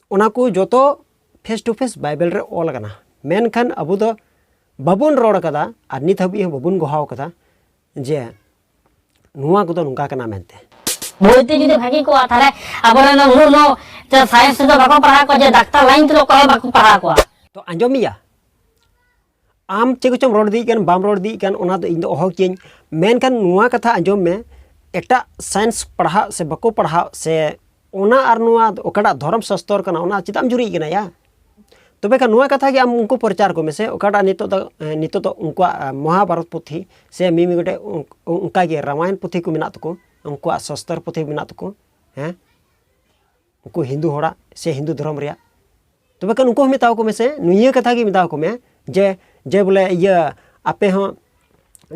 ᱚᱱᱟ ᱠᱚ ᱡᱚᱛᱚ face to face ᱵᱟᱭᱵᱮᱞ ᱨᱮ ᱚᱞ ᱟᱠᱟᱱᱟ᱾ ᱢᱮᱱᱠᱷᱟᱱ ᱟᱵᱚ ᱫᱚ ᱵᱟᱵᱚᱱ ᱨᱚᱲ ᱠᱟᱫᱟ ᱟᱨ ᱱᱤᱛ ᱦᱟᱹᱵᱤᱡ ᱦᱚᱸ ᱵᱟᱵᱚᱱ ᱜᱚᱦᱟᱣ ᱠᱟᱫᱟ ᱡᱮ ᱱᱚᱣᱟ ᱠᱚᱫᱚ ᱱᱚᱝᱠᱟ ᱠᱟᱱᱟ ᱢᱮᱱᱛᱮ᱾ ᱵᱳᱭ ᱛᱮ ᱡᱩᱫᱤ ᱵᱷᱟᱹᱜᱤ ᱠᱚᱜᱼᱟ, ᱛᱟᱦᱞᱮ ᱟᱵᱚᱨᱮᱱ ᱩᱱᱟᱹᱜ ᱩᱱᱟᱹᱜ ᱥᱟᱭᱮᱱᱥ ᱛᱮᱫᱚ ᱵᱟᱠᱚ ᱯᱟᱲᱦᱟᱣ ᱠᱚᱣᱟ, ᱡᱮ ᱰᱟᱠᱛᱟᱨ ᱞᱟᱭᱤᱱ ᱛᱮᱫᱚ ᱚᱠᱚᱭ ᱦᱚᱸ ᱵᱟᱠᱚ ᱯᱟᱲᱦᱟᱣ ᱠᱚᱣᱟ᱾ ᱛᱚ ᱟᱸᱡᱚᱢ ᱢᱮᱭᱟ, ᱟᱢ ᱪᱮᱫ ᱠᱚᱪᱚᱢ ᱨᱚᱲ ᱤᱫᱤᱭᱮᱫ ᱠᱟᱱ, ᱵᱟᱢ ᱨᱚᱲ ᱤᱫᱤᱭᱮᱫ ᱠᱟᱱ, ᱚᱱᱟ ᱫᱚ ᱤᱧ ᱫᱚ ᱚᱦᱚ ᱠᱮᱭᱟᱹᱧ᱾ ᱢᱮᱱᱠᱷᱟᱱ ᱱᱚᱣᱟ ᱠᱟᱛᱷᱟ ᱟᱸᱡᱚᱢ ᱢᱮ, ᱮᱴᱟᱜ ᱥᱟᱭᱮᱱᱥ ᱯᱟᱲᱦᱟᱜ ᱥᱮ ᱵᱟᱠᱚ ᱯᱟᱲᱦᱟᱜ, ᱥᱮ ᱚᱱᱟ ᱟᱨ ᱱᱚᱣᱟ ᱚᱠᱟᱴᱟᱜ ᱫᱷᱚᱨᱚᱢ ᱥᱟᱥᱛᱚᱨ ᱠᱟᱱᱟ, ᱚᱱᱟ ᱪᱮᱫᱟᱜ ᱮᱢ ᱡᱩᱨᱤᱜ ᱠᱟᱱᱟ ᱭᱟ? ᱛᱚᱵᱮ ᱠᱷᱟᱱ ᱱᱚᱣᱟ ᱠᱟᱛᱷᱟ ᱜᱮ ᱟᱢ ᱩᱱᱠᱩ ᱯᱨᱚᱪᱟᱨ ᱠᱚᱢᱮ ᱥᱮ, ᱚᱠᱟᱴᱟᱜ ᱱᱤᱛᱚᱜ ᱫᱚ, ᱱᱤᱛᱚᱜ ᱫᱚ ᱩᱱᱠᱩᱣᱟᱜ ᱢᱚᱦᱟᱵᱷᱟᱨᱚᱛ ᱯᱩᱛᱷᱤ ᱥᱮ ᱢᱤᱢᱤᱫ ᱜᱚᱴᱮᱡ ᱚᱱᱠᱟᱜᱮ ᱨᱟᱢᱟᱭᱚᱱ ᱯᱩᱛᱷᱤ ᱠᱚ ᱢᱮᱱᱟᱜ ᱛᱟᱠᱚ, ᱩᱱᱠᱩᱣᱟᱜ ᱥᱟᱥᱛᱚᱨ ᱯᱩᱛᱷᱤ ᱢᱮᱱᱟᱜ ᱛᱟᱠᱚ, ᱦᱮᱸ, ᱩᱱᱠᱩ ᱦᱤᱱᱫᱩ ᱦᱚᱲᱟᱜ ᱥᱮ ᱦᱤᱱᱫᱩ ᱫᱷᱚᱨᱚᱢ ᱨᱮᱭᱟᱜ᱾ ᱛᱚᱵᱮ ᱠᱷᱟᱱ ᱩᱱᱠᱩ ᱦᱚᱸ ᱢᱮᱛᱟᱣ ᱠᱚ ᱢᱮᱥᱮ, ᱱᱤᱭᱟᱹ ᱠᱟᱛᱷᱟ ᱜᱮ ᱢᱮᱛᱟᱣ ᱠᱚ ᱢᱮ ᱡᱮ, ᱡᱮ ᱵᱚᱞᱮ ᱤᱭᱟᱹ, ᱟᱯᱮ ᱦᱚᱸ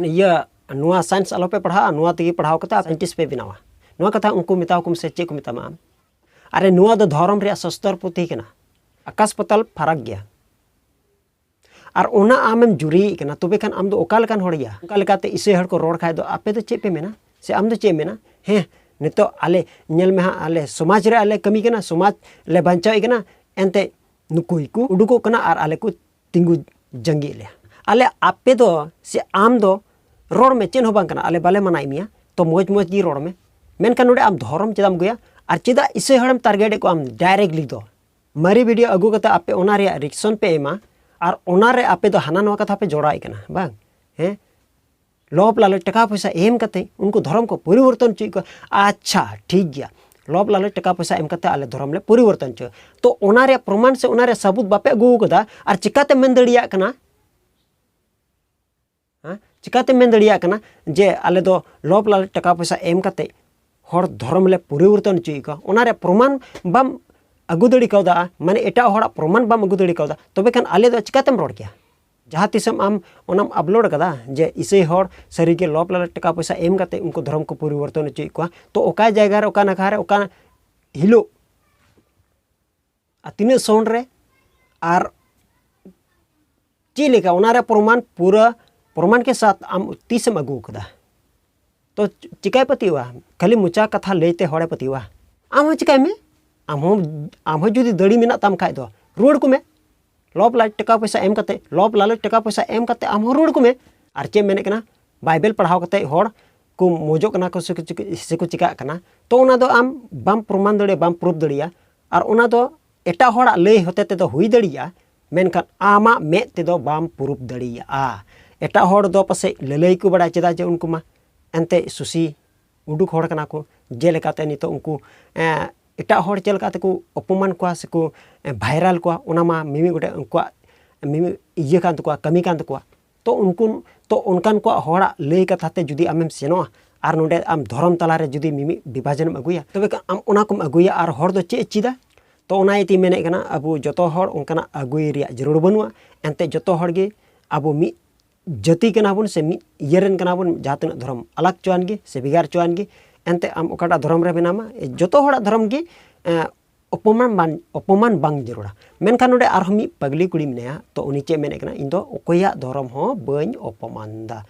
ᱤᱭᱟᱹ ᱱᱚᱣᱟ ᱥᱟᱭᱮᱱᱥ ᱟᱞᱚᱯᱮ ᱯᱟᱲᱦᱟᱜᱼᱟ, ᱱᱚᱣᱟ ᱛᱮᱜᱮ ᱯᱟᱲᱦᱟᱣ ᱠᱟᱛᱮ ᱥᱟᱭᱮᱱᱴᱤᱥᱴ ᱯᱮ ᱵᱮᱱᱟᱣᱟ᱾ ᱱᱚᱣᱟ ᱠᱟᱛᱷᱟ ᱩᱱᱠᱩ ᱢᱮᱛᱟᱣ ᱠᱚ ᱢᱮᱥᱮ, ᱪᱮᱫ ᱠᱚ ᱢᱮᱛᱟᱢᱟ ᱟᱢ? ᱟᱨᱮ, ᱱᱚᱣᱟ ᱫᱚ ᱫᱷᱚᱨᱚᱢ ᱨᱮᱭᱟᱜ ᱥᱟᱥᱛᱚᱨ ᱯᱩᱛᱷᱤ ᱠᱟᱱᱟ, ᱟᱠᱟᱥ ᱯᱟᱛᱟᱞ ᱯᱷᱟᱨᱟᱠ ᱜᱮᱭᱟ᱾ ᱟᱨ ᱚᱱᱟ ᱟᱢᱮᱢ ᱡᱩᱨᱤᱭᱮᱫ ᱠᱟᱱᱟ, ᱛᱚᱵᱮ ᱠᱷᱟᱱ ᱟᱢ ᱫᱚ ᱚᱠᱟ ᱞᱮᱠᱟᱱ ᱦᱚᱲ ᱭᱟ? ᱚᱱᱠᱟ ᱞᱮᱠᱟᱛᱮ ᱤᱥᱟᱹᱭ ᱦᱚᱲ ᱠᱚ ᱨᱚᱲ ᱠᱷᱟᱡ ᱫᱚ ᱟᱯᱮ ᱫᱚ ᱪᱮᱫ ᱯᱮ ᱢᱮᱱᱟ? ᱥᱮ ᱟᱢ ᱫᱚ ᱪᱮᱫ ᱮᱢ ᱢᱮᱱᱟ? ᱦᱮᱸ, ᱱᱤᱛᱚᱜ ᱟᱞᱮ, ᱧᱮᱞ ᱢᱮ ᱦᱟᱸᱜ, ᱟᱞᱮ ᱥᱚᱢᱟᱡᱽ ᱨᱮ ᱟᱞᱮ ᱠᱟᱹᱢᱤ ᱠᱟᱱᱟ, ᱥᱚᱢᱟᱡᱽ ᱞᱮ ᱵᱟᱧᱪᱟᱣᱮᱫ ᱠᱟᱱᱟ, ᱮᱱᱛᱮ ᱱᱩᱠᱩ ᱜᱮᱠᱚ ᱩᱰᱩᱠᱚᱜ ᱠᱟᱱᱟ ᱟᱨ ᱟᱞᱮ ᱠᱚ ᱛᱤᱸᱜᱩ ᱡᱟᱸᱜᱮᱭᱮᱫ ᱞᱮᱭᱟ᱾ ᱟᱞᱮ, ᱟᱯᱮ ᱫᱚ ᱥᱮ ᱟᱢ ᱫᱚ ᱨᱚᱲ ᱢᱮ, ᱪᱮᱫ ᱦᱚᱸ ᱵᱟᱝ ᱠᱟᱱᱟ, ᱟᱞᱮ ᱵᱟᱞᱮ ᱢᱟᱱᱟᱭᱮᱫ ᱢᱮᱭᱟ, ᱛᱚ ᱢᱚᱡᱽ ᱢᱚᱡᱽ ᱜᱮ ᱨᱚᱲ ᱢᱮ᱾ ᱢᱮᱱᱠᱷᱟᱱ ᱱᱚᱰᱮ ᱟᱢ ᱫᱷᱚᱨᱚᱢ ᱪᱮᱫᱟᱜ ᱮᱢ ᱟᱹᱜᱩᱭᱟ? ᱟᱨ ᱪᱮᱫᱟᱜ ᱤᱥᱟᱹᱭ ᱦᱚᱲᱮᱢ ᱴᱟᱨᱜᱮᱴ ᱮᱫ ᱠᱚᱣᱟ ᱟᱢ ᱰᱟᱭᱨᱮᱠᱴᱞᱤ ᱫᱚ? ᱢᱟᱨᱮ ᱵᱷᱤᱰᱤᱭᱳ ᱟᱹᱜᱩ ᱠᱟᱛᱮ ᱟᱯᱮ ᱚᱱᱟ ᱨᱮᱭᱟᱜ ᱨᱤᱭᱮᱠᱥᱚᱱ ᱯᱮ ᱮᱢᱟ, ᱟᱨ ᱚᱱᱟ ᱨᱮ ᱟᱯᱮ ᱫᱚ ᱦᱟᱱᱟ ᱱᱚᱣᱟ ᱠᱟᱛᱷᱟ ᱯᱮ ᱡᱚᱲᱟᱣᱮᱫ ᱠᱟᱱᱟ, ᱵᱟᱝ? ᱦᱮᱸ, ᱞᱚᱵᱷ ᱞᱟᱞᱚᱪ, ᱴᱟᱠᱟ ᱯᱚᱭᱥᱟ ᱮᱢ ᱠᱟᱛᱮ ᱩᱱᱠᱩ ᱫᱷᱚᱨᱚᱢ ᱠᱚ ᱯᱚᱨᱤᱵᱚᱨᱛᱚᱱ ᱦᱚᱪᱚᱭᱮᱫ ᱠᱚᱣᱟ᱾ ᱟᱪᱪᱷᱟ, ᱴᱷᱤᱠ ᱜᱮᱭᱟ, ᱞᱚᱵᱷ ᱞᱟᱞᱚᱪ, ᱴᱟᱠᱟ ᱯᱚᱭᱥᱟ ᱮᱢ ᱠᱟᱛᱮ ᱟᱞᱮ ᱫᱷᱚᱨᱚᱢ ᱞᱮ ᱯᱚᱨᱤᱵᱚᱨᱛᱚᱱ ᱦᱚᱪᱚᱭᱟ᱾ ᱛᱚ ᱚᱱᱟ ᱨᱮᱭᱟᱜ ᱯᱨᱚᱢᱟᱱ ᱥᱮ ᱚᱱᱟ ᱨᱮᱭᱟᱜ ᱥᱟᱵᱩᱛ ᱵᱟᱯᱮ ᱟᱹᱜᱩ ᱟᱠᱟᱫᱟ, ᱟᱨ ᱪᱤᱠᱟᱛᱮ ᱢᱮᱱ ᱫᱟᱲᱮᱭᱟᱜ ᱠᱟᱱᱟ ᱦᱮᱸ? ᱪᱤᱠᱟᱹᱛᱮᱢ ᱢᱮᱱ ᱫᱟᱲᱮᱭᱟᱜ ᱠᱟᱱᱟ ᱡᱮ ᱟᱞᱮ ᱫᱚ ᱞᱳᱵᱷ ᱞᱟᱞᱚᱪ ᱴᱟᱠᱟ ᱯᱚᱭᱥᱟ ᱮᱢ ᱠᱟᱛᱮ ᱦᱚᱲ ᱫᱷᱚᱨᱚᱢ ᱞᱮ ᱯᱚᱨᱤᱵᱚᱨᱛᱚᱱ ᱦᱚᱪᱚᱭᱮᱫ ᱠᱚᱣᱟ? ᱚᱱᱟ ᱨᱮᱭᱟᱜ ᱯᱨᱚᱢᱟᱱ ᱵᱟᱢ ᱟᱹᱜᱩ ᱫᱟᱲᱮ ᱠᱟᱣᱫᱟ, ᱢᱟᱱᱮ ᱮᱴᱟᱜ ᱦᱚᱲᱟᱜ ᱯᱨᱚᱢᱟᱱ ᱵᱟᱢ ᱟᱹᱜᱩ ᱫᱟᱲᱮ ᱠᱟᱣᱫᱟ, ᱛᱚᱵᱮ ᱠᱷᱟᱱ ᱟᱞᱮ ᱫᱚ ᱪᱤᱠᱟᱹᱛᱮᱢ ᱨᱚᱲ ᱠᱮᱭᱟ? ᱡᱟᱦᱟᱸ ᱛᱤᱥᱮᱢ ᱟᱢ ᱚᱱᱟᱢ ᱟᱯᱞᱳᱰ ᱠᱟᱫᱟ ᱡᱮ ᱤᱥᱟᱹᱭ ᱦᱚᱲ ᱥᱟᱹᱨᱤᱜᱮ ᱞᱳᱵᱷ ᱞᱟᱞᱚᱪ ᱴᱟᱠᱟ ᱯᱚᱭᱥᱟ ᱮᱢ ᱠᱟᱛᱮ ᱩᱱᱠᱩ ᱫᱷᱚᱨᱚᱢ ᱠᱚ ᱯᱚᱨᱤᱵᱚᱨᱛᱚᱱ ᱦᱚᱪᱚᱭᱮᱫ ᱠᱚᱣᱟ, ᱛᱚ ᱚᱠᱟ ᱡᱟᱭᱜᱟ ᱨᱮ, ᱚᱠᱟ ᱱᱟᱠᱷᱟ ᱨᱮ, ᱚᱠᱟ ᱦᱤᱞᱳᱜ ᱟᱨ ᱛᱤᱱᱟᱹᱜ ᱥᱚᱱ ᱨᱮ ᱟᱨ ᱪᱮᱫ ᱞᱮᱠᱟ, ᱚᱱᱟ ᱨᱮ ᱯᱨᱚᱢᱟᱱ, ᱯᱩᱨᱟᱹ ᱯᱨᱚᱢᱟᱱ ᱠᱮ ᱥᱟᱛᱷ ᱟᱢ ᱛᱤᱥᱮᱢ ᱟᱹᱜᱩ ᱟᱠᱟᱫᱟ? ᱛᱚ ᱪᱤᱠᱟᱭ ᱯᱟᱹᱛᱭᱟᱹᱣᱟ? ᱠᱷᱟᱹᱞᱤ ᱢᱚᱪᱟ ᱠᱟᱛᱷᱟ ᱞᱟᱹᱭᱛᱮ ᱦᱚᱲᱮ ᱯᱟᱹᱛᱭᱟᱹᱣᱟ? ᱟᱢ ᱦᱚᱸ ᱪᱤᱠᱟᱭ ᱢᱮ, ᱟᱢ ᱦᱚᱸ, ᱟᱢ ᱦᱚᱸ ᱡᱩᱫᱤ ᱫᱟᱲᱮ ᱢᱮᱱᱟᱜ ᱛᱟᱢ ᱠᱷᱟᱡ ᱫᱚ ᱨᱩᱣᱟᱹᱲ ᱠᱚᱢᱮ᱾ ᱞᱳᱵᱷ ᱞᱟᱞᱚᱪ ᱴᱟᱠᱟ ᱯᱚᱭᱥᱟ ᱮᱢ ᱠᱟᱛᱮ, ᱞᱳᱵᱷ ᱞᱟᱞᱚᱪ ᱴᱟᱠᱟ ᱯᱚᱭᱥᱟ ᱮᱢ ᱠᱟᱛᱮ ᱟᱢ ᱦᱚᱸ ᱨᱩᱣᱟᱹᱲ ᱠᱚᱢᱮ᱾ ᱟᱨ ᱪᱮᱫ ᱮᱢ ᱢᱮᱱᱮᱫ ᱠᱟᱱᱟ? ᱵᱟᱭᱵᱮᱞ ᱯᱟᱲᱦᱟᱣ ᱠᱟᱛᱮ ᱦᱚᱲ ᱠᱚ ᱢᱚᱡᱚᱜ ᱠᱟᱱᱟ ᱠᱚ ᱥᱮ ᱠᱚ ᱪᱤᱠᱟᱹ-, ᱥᱮ ᱠᱚ ᱪᱤᱠᱟᱹᱜ ᱠᱟᱱᱟ, ᱛᱚ ᱚᱱᱟ ᱫᱚ ᱟᱢ ᱵᱟᱢ ᱯᱨᱚᱢᱟᱱ ᱫᱟᱲᱮᱭᱟᱜᱼᱟ, ᱵᱟᱢ ᱯᱨᱩᱯ ᱫᱟᱲᱮᱭᱟᱜᱼᱟ᱾ ᱟᱨ ᱚᱱᱟ ᱫᱚ ᱮᱴᱟᱜ ᱦᱚᱲᱟᱜ ᱞᱟᱹᱭ ᱦᱚᱛᱮ ᱛᱮᱫᱚ ᱦᱩᱭ ᱫᱟᱲᱮᱭᱟᱜᱼᱟ, ᱢᱮᱱᱠᱷᱟᱱ ᱟᱢᱟᱜ ᱢᱮᱫ ᱛᱮᱫᱚ ᱵᱟᱢ ᱯᱨᱩᱯ ᱫᱟᱲᱮᱭᱟᱜᱼᱟ᱾ ᱮᱴᱟᱜ ᱦᱚᱲ ᱫᱚ ᱯᱟᱥᱮᱡ ᱞᱟᱹᱞᱟᱹᱭ ᱠᱚ ᱵᱟᱲᱟᱭ, ᱪᱮᱫᱟᱜ ᱡᱮ ᱩᱱᱠᱩ ᱢᱟ ᱮᱱᱛᱮ ᱥᱩᱥᱤ ᱩᱰᱩᱠ ᱦᱚᱲ ᱠᱟᱱᱟ ᱠᱚ᱾ ᱡᱮᱞᱮᱠᱟᱛᱮ ᱱᱤᱛᱚᱜ ᱩᱱᱠᱩ, ᱮᱸ, ᱮᱴᱟᱜ ᱦᱚᱲ ᱪᱮᱫ ᱞᱮᱠᱟ ᱛᱮᱠᱚ ᱚᱯᱚᱢᱟᱱ ᱠᱚᱣᱟ ᱥᱮᱠᱚ, ᱮᱸ, ᱵᱷᱟᱭᱨᱟᱞ ᱠᱚᱣᱟ, ᱚᱱᱟ ᱢᱟ ᱢᱤᱢᱤᱫ ᱜᱚᱴᱮᱡ ᱩᱱᱠᱩᱣᱟᱜ ᱢᱤᱢᱤᱫ ᱤᱭᱟᱹ ᱠᱟᱱ ᱛᱟᱠᱚᱣᱟ, ᱠᱟᱹᱢᱤ ᱠᱟᱱ ᱛᱟᱠᱚᱣᱟ᱾ ᱛᱚ ᱩᱱᱠᱩ, ᱛᱚ ᱚᱱᱠᱟᱱ ᱠᱚᱣᱟᱜ ᱦᱚᱲᱟᱜ ᱞᱟᱹᱭ ᱠᱟᱛᱷᱟ ᱛᱮ ᱡᱩᱫᱤ ᱟᱢᱮᱢ ᱥᱮᱱᱚᱜᱼᱟ ᱟᱨ ᱱᱚᱰᱮ ᱟᱢ ᱫᱷᱚᱨᱚᱢ ᱛᱟᱞᱟᱨᱮ ᱡᱩᱫᱤ ᱢᱤᱢᱤᱫ ᱵᱤᱵᱷᱟᱡᱚᱱᱮᱢ ᱟᱹᱜᱩᱭᱟ, ᱛᱚᱵᱮ ᱠᱷᱟᱱ ᱟᱢ ᱚᱱᱟ ᱠᱚᱢ ᱟᱹᱜᱩᱭᱟ ᱟᱨ ᱦᱚᱲ ᱫᱚ ᱪᱮᱫ ᱮ ᱪᱮᱫᱟ? ᱛᱚ ᱚᱱᱟ ᱤᱭᱟᱹᱛᱮᱧ ᱢᱮᱱᱮᱫ ᱠᱟᱱᱟ, ᱟᱵᱚ ᱡᱚᱛᱚ ᱦᱚᱲ ᱚᱱᱠᱟᱱᱟᱜ ᱟᱹᱜᱩᱭ ᱨᱮᱭᱟᱜ ᱡᱟᱹᱨᱩᱲ ᱵᱟᱹᱱᱩᱜᱼᱟ᱾ ᱮᱱᱛᱮ ᱡᱚᱛᱚ ᱦᱚᱲ ᱜᱮ ᱟᱵᱚ ᱢᱤᱫ ᱡᱟᱹᱛᱤ ᱠᱟᱱᱟ ᱵᱚᱱ ᱥᱮ ᱢᱤᱫ ᱤᱭᱟᱹ ᱨᱮᱱ ᱠᱟᱱᱟ ᱵᱚᱱ, ᱡᱟᱦᱟᱸ ᱛᱤᱱᱟᱹᱜ ᱫᱷᱚᱨᱚᱢ ᱟᱞᱟᱜᱽ ᱪᱚᱣᱟᱱ ᱜᱮ ᱥᱮ ᱵᱷᱮᱜᱟᱨ ᱪᱚᱣᱟᱱ ᱜᱮ, ᱮᱱᱛᱮ ᱟᱢ ᱚᱠᱟᱴᱟᱜ ᱫᱷᱚᱨᱚᱢ ᱨᱮ ᱢᱮᱱᱟᱢᱟ, ᱡᱚᱛᱚ ᱦᱚᱲᱟᱜ ᱫᱷᱚᱨᱚᱢ ᱜᱮ, ᱮᱸ, ᱚᱯᱚᱢᱟᱱ ᱵᱟᱝ, ᱚᱯᱚᱢᱟᱱ ᱵᱟᱝ ᱡᱟᱹᱨᱩᱲᱟ᱾ ᱢᱮᱱᱠᱷᱟᱱ ᱱᱚᱰᱮ ᱟᱨᱦᱚᱸ ᱢᱤᱫ ᱯᱟᱜᱽᱞᱤ ᱠᱩᱲᱤ ᱢᱮᱱᱟᱭᱟ, ᱛᱚ ᱩᱱᱤ ᱪᱮᱫ ᱢᱮᱱᱮᱫ ᱠᱟᱱᱟ, "ᱤᱧ ᱫᱚ ᱚᱠᱚᱭᱟᱜ ᱫᱷᱚᱨᱚᱢ ᱦᱚᱸ ᱵᱟᱹᱧ ᱚᱯᱚᱢᱟᱱ ᱫᱟ᱾"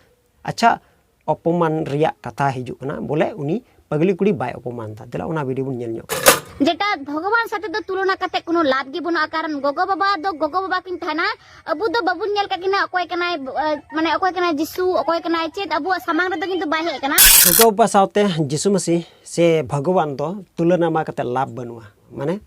ᱟᱪᱪᱷᱟ, ᱚᱯᱚᱢᱟᱱ ᱨᱮᱭᱟᱜ ᱠᱟᱛᱷᱟ ᱦᱤᱡᱩᱜ ᱠᱟᱱᱟ, ᱵᱚᱞᱮ ᱩᱱᱤ ᱯᱟᱜᱽᱞᱤ ᱠᱩᱲᱤ ᱵᱟᱭ ᱚᱯᱚᱢᱟᱱ ᱫᱟ᱾ ᱫᱮᱞᱟ ᱚᱱᱟ ᱵᱷᱤᱰᱤᱭᱳ ᱵᱚᱱ ᱧᱮᱞ ᱧᱚᱜ ᱠᱟᱜᱼᱟ᱾ ᱡᱮᱴᱟ ᱵᱷᱚᱜᱚᱵᱟᱱ ᱥᱟᱛᱮ ᱫᱚ ᱛᱩᱞᱚᱱᱟ ᱠᱟᱛᱮ ᱠᱳᱱᱳ ᱞᱟᱵᱷ ᱜᱮ ᱵᱟᱹᱱᱩᱜᱼᱟ, ᱠᱟᱨᱚᱱ ᱜᱚᱜᱚ ᱵᱟᱵᱟ ᱫᱚ ᱜᱚᱜᱚ ᱵᱟᱵᱟ ᱠᱤᱱ ᱛᱟᱦᱮᱱᱟ, ᱟᱵᱚ ᱫᱚ ᱵᱟᱵᱚᱱ ᱧᱮᱞ ᱠᱟᱜ ᱠᱤᱱᱟ ᱚᱠᱚᱭ ᱠᱟᱱᱟᱭ, ᱟᱸ, ᱢᱟᱱᱮ ᱚᱠᱚᱭ ᱠᱟᱱᱟᱭ ᱡᱤᱥᱩ, ᱚᱠᱚᱭ ᱠᱟᱱᱟᱭ ᱪᱮᱫ, ᱟᱵᱚᱣᱟᱜ ᱥᱟᱢᱟᱝ ᱨᱮᱫᱚ ᱠᱤᱱᱛᱩ ᱵᱟᱭ ᱦᱮᱡ ᱟᱠᱟᱱᱟ᱾ ᱜᱚᱜᱚ ᱵᱟᱵᱟ ᱥᱟᱶᱛᱮ ᱡᱤᱥᱩ ᱢᱟᱹᱥᱤ ᱥᱮ ᱵᱷᱚᱜᱚᱵᱟᱱ ᱫᱚ ᱛᱩᱞᱚᱱᱟ ᱢᱟ ᱠᱟᱛᱮ ᱞᱟᱵᱷ ᱵᱟᱹᱱᱩᱜᱼᱟ᱾ ᱢᱟᱱᱮ,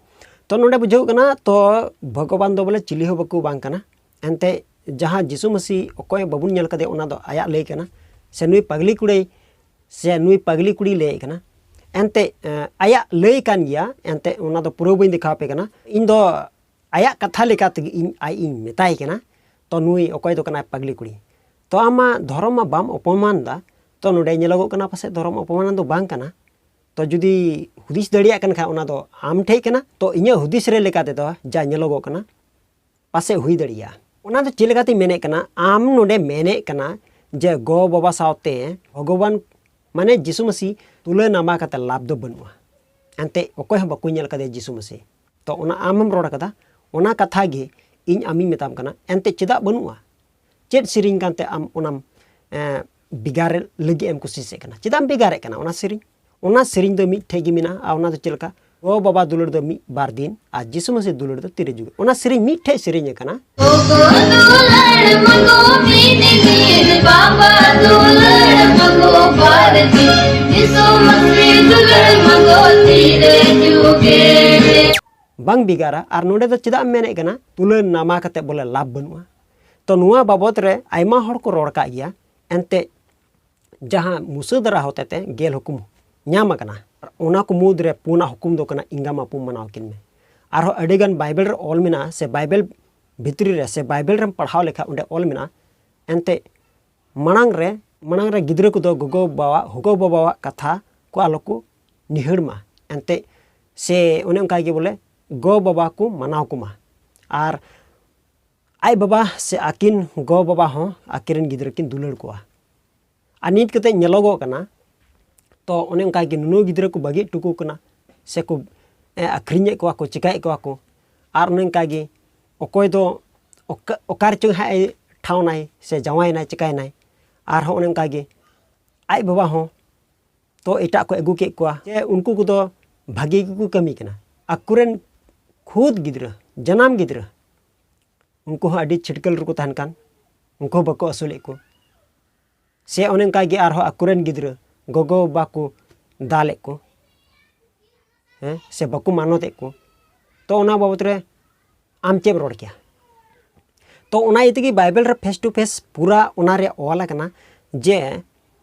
ᱛᱚ ᱱᱚᱰᱮ ᱵᱩᱡᱷᱟᱹᱣ ᱠᱟᱱᱟ, ᱛᱚ ᱵᱷᱚᱜᱚᱵᱟᱱ ᱫᱚ ᱵᱚᱞᱮ ᱪᱤᱞᱤ ᱦᱚᱸ ᱵᱟᱠᱚ ᱵᱟᱝ ᱠᱟᱱᱟ᱾ ᱮᱱᱛᱮ ᱡᱟᱦᱟᱸ ᱡᱤᱥᱩ ᱢᱟᱹᱥᱤ ᱚᱠᱚᱭ ᱵᱟᱵᱚᱱ ᱧᱮᱞ ᱠᱟᱫᱮᱭᱟ, ᱚᱱᱟ ᱫᱚ ᱟᱭᱟᱜ ᱞᱟᱹᱭ ᱠᱟᱱᱟ, ᱥᱮ ᱱᱩᱭ ᱯᱟᱜᱽᱞᱤ ᱠᱩᱲᱤ, ᱥᱮ ᱱᱩᱭ ᱯᱟᱜᱽᱞᱤ ᱠᱩᱲᱤ ᱞᱟᱹᱭᱮᱫ ᱠᱟᱱᱟ᱾ ᱮᱱᱛᱮ, ᱮᱸ, ᱟᱭᱟᱜ ᱞᱟᱹᱭ ᱠᱟᱱ ᱜᱮᱭᱟ, ᱮᱱᱛᱮ ᱚᱱᱟ ᱫᱚ ᱯᱩᱨᱟᱹ ᱵᱟᱹᱧ ᱫᱮᱠᱷᱟᱣ ᱟᱯᱮ ᱠᱟᱱᱟ᱾ ᱤᱧ ᱫᱚ ᱟᱭᱟᱜ ᱠᱟᱛᱷᱟ ᱞᱮᱠᱟ ᱛᱮᱜᱮ ᱤᱧ, ᱟᱡ ᱤᱧ ᱢᱮᱛᱟᱭ ᱠᱟᱱᱟ᱾ ᱛᱚ ᱱᱩᱭ ᱚᱠᱚᱭ ᱫᱚ ᱠᱟᱱᱟᱭ ᱯᱟᱜᱽᱞᱤ ᱠᱩᱲᱤ? ᱛᱚ ᱟᱢ ᱢᱟ ᱫᱷᱚᱨᱚᱢ ᱢᱟ ᱵᱟᱢ ᱚᱯᱚᱢᱟᱱ ᱫᱟ, ᱛᱚ ᱱᱚᱰᱮ ᱧᱮᱞᱚᱜᱚᱜ ᱠᱟᱱᱟ ᱯᱟᱥᱮᱡ ᱫᱷᱚᱨᱚᱢ ᱚᱯᱚᱢᱟᱱ ᱫᱚ ᱵᱟᱝ ᱠᱟᱱᱟ᱾ ᱛᱚ ᱡᱩᱫᱤ ᱦᱩᱫᱤᱥ ᱫᱟᱲᱮᱭᱟᱜ ᱠᱟᱱ ᱠᱷᱟᱱ ᱚᱱᱟ ᱫᱚ ᱟᱢ ᱴᱷᱮᱡ ᱠᱟᱱᱟ᱾ ᱛᱚ ᱤᱧᱟᱹᱜ ᱦᱩᱫᱤᱥ ᱨᱮ ᱞᱮᱠᱟ ᱛᱮᱫᱚ ᱡᱟ ᱧᱮᱞᱚᱜᱚᱜ ᱠᱟᱱᱟ, ᱯᱟᱥᱮᱡ ᱦᱩᱭ ᱫᱟᱲᱮᱭᱟᱜᱼᱟ᱾ ᱚᱱᱟ ᱫᱚ ᱪᱮᱫ ᱞᱮᱠᱟᱛᱤᱧ ᱢᱮᱱᱮᱫ ᱠᱟᱱᱟ, ᱟᱢ ᱱᱚᱰᱮ ᱢᱮᱱᱮᱫ ᱠᱟᱱᱟ ᱡᱮ ᱜᱚ ᱵᱟᱵᱟ ᱥᱟᱶᱛᱮ ᱵᱷᱚᱜᱚᱵᱟᱱ ᱢᱟᱱᱮ ᱡᱤᱥᱩ ᱢᱟᱹᱥᱤ ᱛᱩᱞᱟᱹ ᱱᱟᱢᱟ ᱠᱟᱛᱮ ᱞᱟᱵᱷ ᱫᱚ ᱵᱟᱹᱱᱩᱜᱼᱟ᱾ ᱮᱱᱛᱮ ᱚᱠᱚᱭ ᱦᱚᱸ ᱵᱟᱠᱚ ᱧᱮᱞ ᱠᱟᱫᱮᱭᱟ ᱡᱤᱥᱩ ᱢᱟᱹᱥᱤ᱾ ᱛᱚ ᱚᱱᱟ ᱟᱢᱮᱢ ᱨᱚᱲ ᱠᱟᱫᱟ, ᱚᱱᱟ ᱠᱟᱛᱷᱟ ᱜᱮ ᱤᱧ ᱟᱢᱤᱧ ᱢᱮᱛᱟᱢ ᱠᱟᱱᱟ, ᱮᱱᱛᱮ ᱪᱮᱫᱟᱜ ᱵᱟᱹᱱᱩᱜᱼᱟ? ᱪᱮᱫ ᱥᱮᱨᱮᱧ ᱠᱟᱱᱛᱮ ᱟᱢ ᱚᱱᱟᱢ ᱮᱸ, ᱵᱷᱮᱜᱟᱨ ᱞᱟᱹᱜᱤᱫ ᱮᱢ ᱠᱩᱥᱤᱥᱮᱫ ᱠᱟᱱᱟ? ᱪᱮᱫᱟᱜ ᱮᱢ ᱵᱷᱮᱜᱟᱨᱮᱫ ᱠᱟᱱᱟ ᱚᱱᱟ ᱥᱮᱨᱮᱧ? ᱚᱱᱟ ᱥᱮᱨᱮᱧ ᱫᱚ ᱢᱤᱫᱴᱷᱮᱡ ᱜᱮ ᱢᱮᱱᱟᱜᱼᱟ᱾ ᱟᱨ ᱚᱱᱟ ᱫᱚ ᱪᱮᱫ ᱞᱮᱠᱟ? ᱜᱚ ᱵᱟᱵᱟ ᱫᱩᱞᱟᱹᱲ ᱫᱚ ᱢᱤᱫ ᱵᱟᱨ ᱫᱤᱱ, ᱟᱨ ᱡᱤᱥᱩ ᱢᱟᱹᱥᱤ ᱫᱩᱞᱟᱹᱲ ᱫᱚ ᱛᱤᱨᱮ ᱡᱩᱜᱮ᱾ ᱚᱱᱟ ᱥᱮᱨᱮᱧ ᱢᱤᱫᱴᱷᱮᱡ ᱥᱮᱨᱮᱧ ᱟᱠᱟᱱᱟ᱾ ᱜᱚᱜᱚ ᱫᱩᱞᱟᱹᱲ ᱢᱟᱜᱚ ᱢᱤᱫ ᱫᱤᱱ, ᱵᱟᱵᱟ ᱫᱩᱞᱟᱹᱲ ᱢᱟᱜᱚ ᱵᱟᱨ ᱫᱤᱱ, ᱡᱤᱥᱩ ᱢᱟᱹᱥᱤ ᱫᱩᱞᱟᱹᱲ ᱢᱟᱜᱚ ᱛᱤᱨᱮ ᱡᱩᱜᱮ᱾ ᱵᱟᱝ ᱵᱷᱮᱜᱟᱨᱟ᱾ ᱟᱨ ᱱᱚᱰᱮ ᱫᱚ ᱪᱮᱫᱟᱜ ᱮᱢ ᱢᱮᱱᱮᱫ ᱠᱟᱱᱟ ᱛᱩᱞᱟᱹ ᱱᱟᱢᱟ ᱠᱟᱛᱮ ᱵᱚᱞᱮ ᱞᱟᱵᱷ ᱵᱟᱹᱱᱩᱜᱼᱟ? ᱛᱚ ᱱᱚᱣᱟ ᱵᱟᱵᱚᱛ ᱨᱮ ᱟᱭᱢᱟ ᱦᱚᱲ ᱠᱚ ᱨᱚᱲ ᱠᱟᱜ ᱜᱮᱭᱟ᱾ ᱮᱱᱛᱮ ᱡᱟᱦᱟᱸ ᱢᱩᱥᱟᱹᱫᱟᱨᱟ ᱦᱚᱛᱮᱛᱮ ᱜᱮᱞ ᱦᱩᱠᱩᱢ ᱧᱟᱢ ᱟᱠᱟᱱᱟ, ᱚᱱᱟ ᱠᱚ ᱢᱩᱫᱽ ᱨᱮ ᱯᱩᱱᱟᱜ ᱦᱩᱠᱩᱢ ᱫᱚ ᱠᱟᱱᱟ, ᱮᱸᱜᱟᱢ ᱟᱯᱟᱛ ᱢᱟᱱᱟᱣ ᱠᱤᱱ ᱢᱮ᱾ ᱟᱨᱦᱚᱸ ᱟᱹᱰᱤᱜᱟᱱ ᱵᱟᱭᱵᱮᱞ ᱨᱮ ᱚᱞ ᱢᱮᱱᱟᱜᱼᱟ, ᱥᱮ ᱵᱟᱭᱵᱮᱞ ᱵᱷᱤᱛᱨᱤ ᱨᱮ, ᱥᱮ ᱵᱟᱭᱵᱮᱞ ᱨᱮᱢ ᱯᱟᱲᱦᱟᱣ ᱞᱮᱠᱷᱟᱱ ᱚᱸᱰᱮ ᱚᱞ ᱢᱮᱱᱟᱜᱼᱟ᱾ ᱮᱱᱛᱮ ᱢᱟᱲᱟᱝ ᱨᱮ, ᱢᱟᱲᱟᱝ ᱨᱮ ᱜᱤᱫᱽᱨᱟᱹ ᱠᱚᱫᱚ ᱜᱚᱜᱚ ᱵᱟᱵᱟᱣᱟᱜ, ᱜᱚᱜᱚ ᱵᱟᱵᱟᱣᱟᱜ ᱠᱟᱛᱷᱟ ᱠᱚ ᱟᱞᱚ ᱠᱚ ᱱᱤᱦᱟᱹᱲ ᱢᱟ᱾ ᱮᱱᱛᱮ ᱥᱮ ᱚᱱᱮ ᱚᱱᱠᱟ ᱜᱮ ᱵᱚᱞᱮ ᱜᱚ ᱵᱟᱵᱟ ᱠᱚ ᱢᱟᱱᱟᱣ ᱠᱚᱢᱟ᱾ ᱟᱨ ᱟᱡ ᱵᱟᱵᱟ ᱥᱮ ᱟᱹᱠᱤᱱ ᱜᱚ ᱵᱟᱵᱟ ᱦᱚᱸ ᱟᱹᱠᱤᱱ ᱨᱮᱱ ᱜᱤᱫᱽᱨᱟᱹ ᱠᱤᱱ ᱫᱩᱞᱟᱹᱲ ᱠᱚᱣᱟ᱾ ᱟᱨ ᱱᱤᱛ ᱠᱟᱛᱮ ᱧᱮᱞᱚᱜᱚᱜ ᱠᱟᱱᱟ, ᱛᱚ ᱚᱱᱮ ᱚᱱᱠᱟ ᱜᱮ ᱱᱩᱱᱩ ᱜᱤᱫᱽᱨᱟᱹ ᱠᱚ ᱵᱟᱹᱜᱤ ᱦᱚᱴᱚ ᱠᱚ ᱠᱟᱱᱟ, ᱥᱮ ᱠᱚ, ᱮ, ᱟᱹᱠᱷᱨᱤᱧᱮᱫ ᱠᱚᱣᱟ ᱠᱚ, ᱪᱤᱠᱟᱹᱭᱮᱫ ᱠᱚᱣᱟ ᱠᱚ᱾ ᱟᱨ ᱚᱱᱮ ᱚᱱᱠᱟ ᱜᱮ ᱚᱠᱚᱭ ᱫᱚ ᱚᱠᱟ, ᱚᱠᱟ ᱨᱮᱪᱚᱝ ᱦᱟᱸᱜ ᱮ ᱴᱷᱟᱶ ᱱᱟᱭ ᱥᱮ ᱡᱟᱶᱟᱭ ᱱᱟᱭ, ᱪᱤᱠᱟᱹᱭ ᱱᱟᱭ᱾ ᱟᱨᱦᱚᱸ ᱚᱱᱮ ᱚᱱᱠᱟ ᱜᱮ ᱟᱡ ᱵᱟᱵᱟ ᱦᱚᱸ ᱛᱚ ᱮᱴᱟᱜ ᱠᱚ ᱟᱹᱜᱩ ᱠᱮᱫ ᱠᱚᱣᱟ, ᱡᱮ ᱩᱱᱠᱩ ᱠᱚᱫᱚ ᱵᱷᱟᱹᱜᱤ ᱜᱮᱠᱚ ᱠᱟᱹᱢᱤ ᱠᱟᱱᱟ᱾ ᱟᱠᱚᱨᱮᱱ ᱠᱷᱩᱫ ᱜᱤᱫᱽᱨᱟᱹ, ᱡᱟᱱᱟᱢ ᱜᱤᱫᱽᱨᱟᱹ, ᱩᱱᱠᱩ ᱦᱚᱸ ᱟᱹᱰᱤ ᱪᱷᱟᱹᱴᱠᱟᱹᱞ ᱨᱮᱠᱚ ᱛᱟᱦᱮᱱ ᱠᱟᱱ, ᱩᱱᱠᱩ ᱦᱚᱸ ᱵᱟᱠᱚ ᱟᱹᱥᱩᱞᱮᱫ ᱠᱚ᱾ ᱥᱮ ᱚᱱᱮ ᱚᱱᱠᱟ ᱜᱮ ᱟᱨᱦᱚᱸ ᱟᱠᱚᱨᱮᱱ ᱜᱤᱫᱽᱨᱟᱹ ᱜᱚᱜᱚ ᱵᱟᱵᱟ ᱠᱚ ᱫᱟᱞᱮᱫ ᱠᱚ, ᱦᱮᱸ, ᱥᱮ ᱵᱟᱠᱚ ᱢᱟᱱᱚᱛᱮᱫ ᱠᱚ᱾ ᱛᱚ ᱚᱱᱟ ᱵᱟᱵᱚᱛ ᱨᱮ ᱟᱢ ᱪᱮᱫ ᱮᱢ ᱨᱚᱲ ᱠᱮᱭᱟ? ᱛᱚ ᱚᱱᱟ ᱤᱭᱟᱹ ᱛᱮᱜᱮ ᱵᱟᱭᱵᱮᱞ ᱨᱮ face to face ᱯᱩᱨᱟ ᱚᱱᱟ ᱨᱮ ᱚᱞ ᱟᱠᱟᱱᱟ ᱡᱮ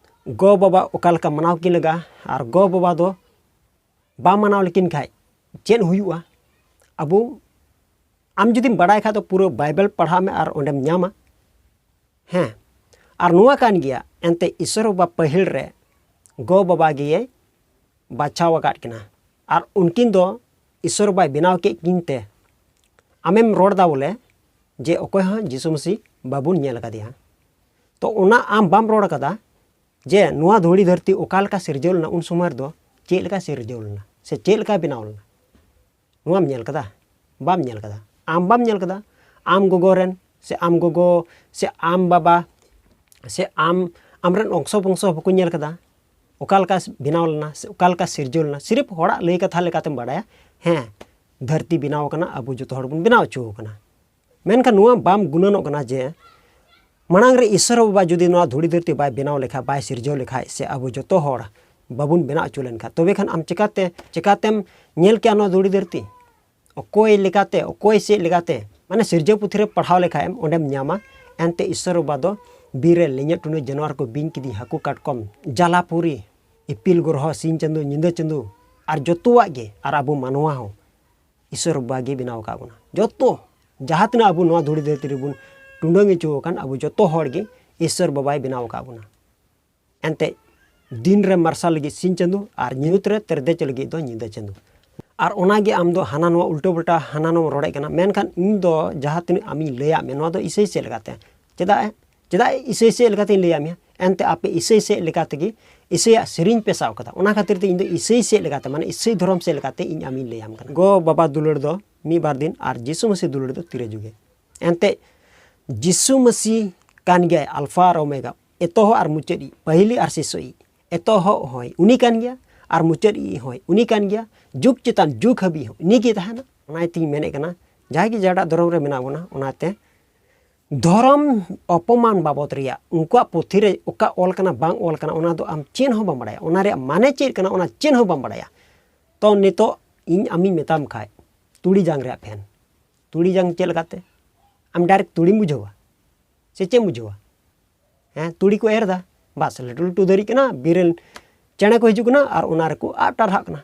ᱜᱚ ᱵᱟᱵᱟ ᱚᱠᱟ ᱞᱮᱠᱟ ᱢᱟᱱᱟᱣ ᱠᱤᱱ ᱞᱟᱜᱟᱜᱼᱟ, ᱟᱨ ᱜᱚ ᱵᱟᱵᱟ ᱫᱚ ᱵᱟᱢ ᱢᱟᱱᱟᱣ ᱞᱮᱠᱤᱱ ᱠᱷᱟᱡ ᱪᱮᱫ ᱦᱩᱭᱩᱜᱼᱟ᱾ ᱟᱵᱚ, ᱟᱢ ᱡᱩᱫᱤᱢ ᱵᱟᱲᱟᱭ ᱠᱷᱟᱡ ᱫᱚ ᱯᱩᱨᱟᱹ ᱵᱟᱭᱵᱮᱞ ᱯᱟᱲᱦᱟᱜ ᱢᱮ ᱟᱨ ᱚᱸᱰᱮᱢ ᱧᱟᱢᱟ᱾ ᱦᱮᱸ, ᱟᱨ ᱱᱚᱣᱟ ᱠᱟᱱ ᱜᱮᱭᱟ, ᱮᱱᱛᱮ ᱤᱥᱚᱨ ᱵᱟᱵᱟ ᱯᱟᱹᱦᱤᱞ ᱨᱮ ᱜᱚ ᱵᱟᱵᱟ ᱜᱮᱭ ᱵᱟᱪᱷᱟᱣ ᱟᱠᱟᱫ ᱠᱤᱱᱟ᱾ ᱟᱨ ᱩᱱᱠᱤᱱ ᱫᱚ ᱤᱥᱚᱨ ᱵᱟᱵᱟᱭ ᱵᱮᱱᱟᱣ ᱠᱮᱫ ᱠᱤᱱ ᱛᱮ ᱟᱢᱮᱢ ᱨᱚᱲ ᱮᱫᱟ ᱵᱚᱞᱮ ᱡᱮ ᱚᱠᱚᱭ ᱦᱚᱸ ᱡᱤᱥᱩ ᱢᱟᱹᱥᱤ ᱵᱟᱵᱚᱱ ᱧᱮᱞ ᱟᱠᱟᱫᱮᱭᱟ᱾ ᱛᱚ ᱚᱱᱟ ᱟᱢ ᱵᱟᱢ ᱨᱚᱲ ᱟᱠᱟᱫᱟ ᱡᱮ ᱱᱚᱣᱟ ᱫᱷᱩᱲᱤ ᱫᱷᱟᱹᱨᱛᱤ ᱚᱠᱟ ᱞᱮᱠᱟ ᱥᱤᱨᱡᱟᱹᱣ ᱞᱮᱱᱟ, ᱩᱱ ᱥᱚᱢᱚᱭ ᱨᱮᱫᱚ ᱪᱮᱫ ᱞᱮᱠᱟ ᱥᱤᱨᱡᱟᱹᱣ ᱞᱮᱱᱟ ᱥᱮ ᱪᱮᱫ ᱞᱮᱠᱟ ᱵᱮᱱᱟᱣ ᱞᱮᱱᱟ, ᱱᱚᱣᱟᱢ ᱧᱮᱞ ᱠᱟᱫᱟ? ᱵᱟᱢ ᱧᱮᱞ ᱠᱟᱫᱟ᱾ ᱟᱢ ᱵᱟᱢ ᱧᱮᱞ ᱠᱟᱫᱟ, ᱟᱢ ᱜᱚᱜᱚ ᱨᱮᱱ ᱥᱮ ᱟᱢ ᱜᱚᱜᱚ ᱥᱮ ᱟᱢ ᱵᱟᱵᱟ ᱥᱮ ᱟᱢ, ᱟᱢᱨᱮᱱ ᱚᱝᱥᱚ ᱵᱚᱝᱥᱚ ᱵᱟᱠᱚ ᱧᱮᱞ ᱠᱟᱫᱟ ᱚᱠᱟ ᱞᱮᱠᱟ ᱵᱮᱱᱟᱣ ᱞᱮᱱᱟ ᱥᱮ ᱚᱠᱟ ᱞᱮᱠᱟ ᱥᱤᱨᱡᱟᱹᱣ ᱞᱮᱱᱟ᱾ ᱥᱤᱨᱤᱯ ᱦᱚᱲᱟᱜ ᱞᱟᱹᱭ ᱠᱟᱛᱷᱟ ᱞᱮᱠᱟᱛᱮᱢ ᱵᱟᱲᱟᱭᱟ, ᱦᱮᱸ, ᱫᱷᱟᱹᱨᱛᱤ ᱵᱮᱱᱟᱣ ᱟᱠᱟᱱᱟ, ᱟᱵᱚ ᱡᱚᱛᱚ ᱦᱚᱲ ᱵᱚᱱ ᱵᱮᱱᱟᱣ ᱦᱚᱪᱚ ᱟᱠᱟᱱᱟ᱾ ᱢᱮᱱᱠᱷᱟᱱ ᱱᱚᱣᱟ ᱵᱟᱢ ᱜᱩᱱᱟᱹᱱᱚᱜ ᱠᱟᱱᱟ ᱡᱮ ᱢᱟᱲᱟᱝ ᱨᱮ ᱤᱥᱚᱨ ᱵᱟᱵᱟ ᱡᱩᱫᱤ ᱱᱚᱣᱟ ᱫᱷᱩᱲᱤ ᱫᱷᱟᱹᱨᱛᱤ ᱵᱟᱭ ᱵᱮᱱᱟᱣ ᱞᱮᱠᱷᱟᱡ, ᱵᱟᱭ ᱥᱤᱨᱡᱟᱹᱣ ᱞᱮᱠᱷᱟᱡ, ᱥᱮ ᱟᱵᱚ ᱡᱚᱛᱚ ᱦᱚᱲ ᱵᱟᱵᱚᱱ ᱵᱮᱱᱟᱣ ᱦᱚᱪᱚ ᱞᱮᱱᱠᱷᱟᱡ, ᱛᱚᱵᱮ ᱠᱷᱟᱱ ᱟᱢ ᱪᱮᱠᱟᱛᱮ, ᱪᱮᱠᱟᱛᱮᱢ ᱧᱮᱞ ᱠᱮᱭᱟ ᱱᱚᱣᱟ ᱫᱷᱩᱲᱤ ᱫᱷᱟᱹᱨᱛᱤ? ᱚᱠᱚᱭ ᱞᱮᱠᱟᱛᱮ, ᱚᱠᱚᱭ ᱪᱮᱫ ᱞᱮᱠᱟᱛᱮ? ᱢᱟᱱᱮ ᱥᱤᱨᱡᱟᱹᱣ ᱯᱩᱛᱷᱤ ᱨᱮ ᱯᱟᱲᱦᱟᱣ ᱞᱮᱠᱷᱟᱡ ᱮᱢ, ᱚᱸᱰᱮᱢ ᱧᱟᱢᱟ᱾ ᱮᱱᱛᱮ ᱤᱥᱚᱨ ᱵᱟᱵᱟ ᱫᱚ ᱵᱤᱨ ᱨᱮ ᱞᱮᱧᱮᱫ ᱴᱩᱱᱟᱹ ᱡᱟᱱᱣᱟᱨ ᱠᱚ, ᱵᱤᱧ ᱠᱤᱫᱤᱧ, ᱦᱟᱹᱠᱩ ᱠᱟᱴᱠᱚᱢ, ᱡᱟᱞᱟᱯᱩᱨᱤ, ᱤᱯᱤᱞ ᱜᱨᱚᱦᱚ, ᱥᱤᱧ ᱪᱟᱸᱫᱚ, ᱧᱤᱫᱟᱹ ᱪᱟᱸᱫᱚ, ᱟᱨ ᱡᱚᱛᱚᱣᱟᱜ ᱜᱮ, ᱟᱨ ᱟᱵᱚ ᱢᱟᱱᱣᱟ ᱦᱚᱸ ᱤᱥᱚᱨ ᱵᱟᱵᱟ ᱜᱮ ᱵᱮᱱᱟᱣ ᱟᱠᱟᱫ ᱵᱚᱱᱟ᱾ ᱡᱚᱛᱚ ᱡᱟᱦᱟᱸ ᱛᱤᱱᱟᱹᱜ ᱟᱵᱚ ᱱᱚᱣᱟ ᱫᱷᱩᱲᱤ ᱫᱷᱟᱹᱨᱛᱤ ᱨᱮᱵᱚᱱ ᱴᱩᱰᱟᱹᱝ ᱦᱚᱪᱚ ᱟᱠᱟᱱ, ᱟᱵᱚ ᱡᱚᱛᱚ ᱦᱚᱲ ᱜᱮ ᱤᱥᱚᱨ ᱵᱟᱵᱟᱭ ᱵᱮᱱᱟᱣ ᱟᱠᱟᱫ ᱵᱚᱱᱟ᱾ ᱮᱱᱛᱮ ᱫᱤᱱ ᱨᱮ ᱢᱟᱨᱥᱟᱞ ᱞᱟᱹᱜᱤᱫ ᱥᱤᱧ ᱪᱟᱸᱫᱚ ᱟᱨ ᱧᱩᱛ ᱨᱮ ᱛᱮᱨᱫᱮᱡ ᱞᱟᱹᱜᱤᱫ ᱫᱚ ᱧᱤᱫᱟᱹ ᱪᱟᱸᱫᱚ᱾ ᱟᱨ ᱚᱱᱟᱜᱮ ᱟᱢ ᱫᱚ ᱦᱟᱱᱟ ᱱᱚᱣᱟ ᱩᱞᱴᱟᱹ ᱯᱩᱞᱴᱟ ᱦᱟᱱᱟ ᱱᱚᱣᱟ ᱨᱚᱲᱮᱫ ᱠᱟᱱᱟ᱾ ᱢᱮᱱᱠᱷᱟᱱ ᱤᱧ ᱫᱚ ᱡᱟᱦᱟᱸ ᱛᱤᱱᱟᱹᱜ ᱟᱢᱤᱧ ᱞᱟᱹᱭᱟᱫ ᱢᱮ, ᱱᱚᱣᱟ ᱫᱚ ᱤᱥᱟᱹᱭ ᱥᱮᱫ ᱞᱮᱠᱟᱛᱮ᱾ ᱪᱮᱫᱟᱜ ᱮ, ᱪᱮᱫᱟᱜ ᱤᱥᱟᱹᱭ ᱥᱮᱫ ᱞᱮᱠᱟᱛᱮᱧ ᱞᱟᱹᱭᱟᱫ ᱢᱮᱭᱟ? ᱮᱱᱛᱮ ᱟᱯᱮ ᱤᱥᱟᱹᱭ ᱥᱮᱫ ᱞᱮᱠᱟ ᱛᱮᱜᱮ ᱤᱥᱟᱹᱭᱟᱜ ᱥᱮᱨᱮᱧ ᱯᱮ ᱥᱟᱵ ᱠᱟᱫᱟ᱾ ᱚᱱᱟ ᱠᱷᱟᱹᱛᱤᱨ ᱛᱮ ᱤᱧ ᱫᱚ ᱤᱥᱟᱹᱭ ᱥᱮᱫ ᱞᱮᱠᱟᱛᱮ, ᱢᱟᱱᱮ ᱤᱥᱟᱹᱭ ᱫᱷᱚᱨᱚᱢ ᱥᱮᱫ ᱞᱮᱠᱟᱛᱮ ᱤᱧ ᱟᱢᱤᱧ ᱞᱟᱹᱭᱟᱢ ᱠᱟᱱᱟ᱾ ᱜᱚ ᱵᱟᱵᱟ ᱫᱩᱞᱟᱹᱲ ᱫᱚ ᱢᱤᱫ ᱵᱟᱨ ᱫᱤᱱ ᱟᱨ ᱡᱤᱥᱩ ᱢᱟᱹᱥᱤ ᱫᱩᱞᱟᱹᱲ ᱫᱚ ᱛᱤᱨᱮ ᱡᱩᱜᱮ᱾ ᱮᱱᱛᱮ ᱡᱤᱥᱩ ᱢᱟᱹᱥᱤ ᱠᱟᱱ ᱜᱮᱭᱟᱭ ᱟᱞᱯᱷᱟ ᱟᱨ ᱳᱢᱮᱜᱟ, ᱮᱛᱚᱦᱚᱵ ᱟᱨ ᱢᱩᱪᱟᱹᱫ ᱤᱡ, ᱯᱟᱹᱦᱤᱞᱤᱡ ᱟᱨ ᱥᱮᱥᱚ ᱤᱡ᱾ ᱮᱛᱚᱦᱚᱵ ᱦᱚᱸᱭ ᱩᱱᱤ ᱠᱟᱱ ᱜᱮᱭᱟ ᱟᱨ ᱢᱩᱪᱟᱹᱫ ᱤᱡ ᱦᱚᱸᱭ ᱩᱱᱤ ᱠᱟᱱ ᱜᱮᱭᱟ᱾ ᱡᱩᱜᱽ ᱪᱮᱛᱟᱱ ᱡᱩᱜᱽ ᱦᱟᱹᱵᱤᱡ ᱦᱚᱸ ᱩᱱᱤ ᱜᱮ ᱛᱟᱦᱮᱱᱟ᱾ ᱚᱱᱟ ᱤᱭᱟᱹᱛᱮᱧ ᱢᱮᱱᱮᱫ ᱠᱟᱱᱟ, ᱡᱟᱦᱟᱸᱭ ᱜᱮ ᱡᱟᱦᱟᱸᱴᱟᱜ ᱫᱷᱚᱨᱚᱢ ᱨᱮ ᱢᱮᱱᱟᱜ ᱵᱚᱱᱟ, ᱚᱱᱟᱛᱮ ᱫᱷᱚᱨᱚᱢ ᱚᱯᱚᱢᱟᱱ ᱵᱟᱵᱚᱛ ᱨᱮᱭᱟᱜ ᱩᱱᱠᱩᱣᱟᱜ ᱯᱩᱛᱷᱤ ᱨᱮ ᱚᱠᱟ ᱚᱞ ᱠᱟᱱᱟ ᱵᱟᱝ ᱚᱞ ᱠᱟᱱᱟ, ᱚᱱᱟ ᱫᱚ ᱟᱢ ᱪᱮᱫ ᱦᱚᱸ ᱵᱟᱢ ᱵᱟᱲᱟᱭᱟ᱾ ᱚᱱᱟ ᱨᱮᱭᱟᱜ ᱢᱟᱱᱮ ᱪᱮᱫ ᱠᱟᱱᱟ, ᱚᱱᱟ ᱪᱮᱫ ᱦᱚᱸ ᱵᱟᱢ ᱵᱟᱲᱟᱭᱟ᱾ ᱛᱚ ᱱᱤᱛᱚᱜ ᱤᱧ ᱟᱢᱤᱧ ᱢᱮᱛᱟᱢ ᱠᱷᱟᱡ, ᱛᱩᱲᱤ ᱡᱟᱝ ᱨᱮᱭᱟᱜ ᱯᱷᱮᱱ, ᱛᱩᱲᱤ ᱡᱟᱝ ᱪᱮᱫ ᱞᱮᱠᱟᱛᱮ? ᱟᱢ ᱰᱟᱭᱨᱮᱠᱴ ᱛᱩᱲᱤᱢ ᱵᱩᱡᱷᱟᱹᱣᱟ ᱥᱮ ᱪᱮᱫ ᱮᱢ ᱵᱩᱡᱷᱟᱹᱣᱟ? ᱦᱮᱸ, ᱛᱩᱲᱤ ᱠᱚ ᱮᱨ ᱮᱫᱟ, ᱵᱟᱥ ᱞᱟᱹᱴᱩ ᱞᱟᱹᱴᱩ ᱫᱟᱨᱮᱜ ᱠᱟᱱᱟ, ᱵᱤᱨ ᱨᱮᱱ ᱪᱮᱬᱮ ᱠᱚ ᱦᱤᱡᱩᱜ ᱠᱟᱱᱟ ᱟᱨ ᱚᱱᱟ ᱨᱮᱠᱚ ᱟᱵ ᱴᱟᱨᱦᱟᱜ ᱠᱟᱱᱟ᱾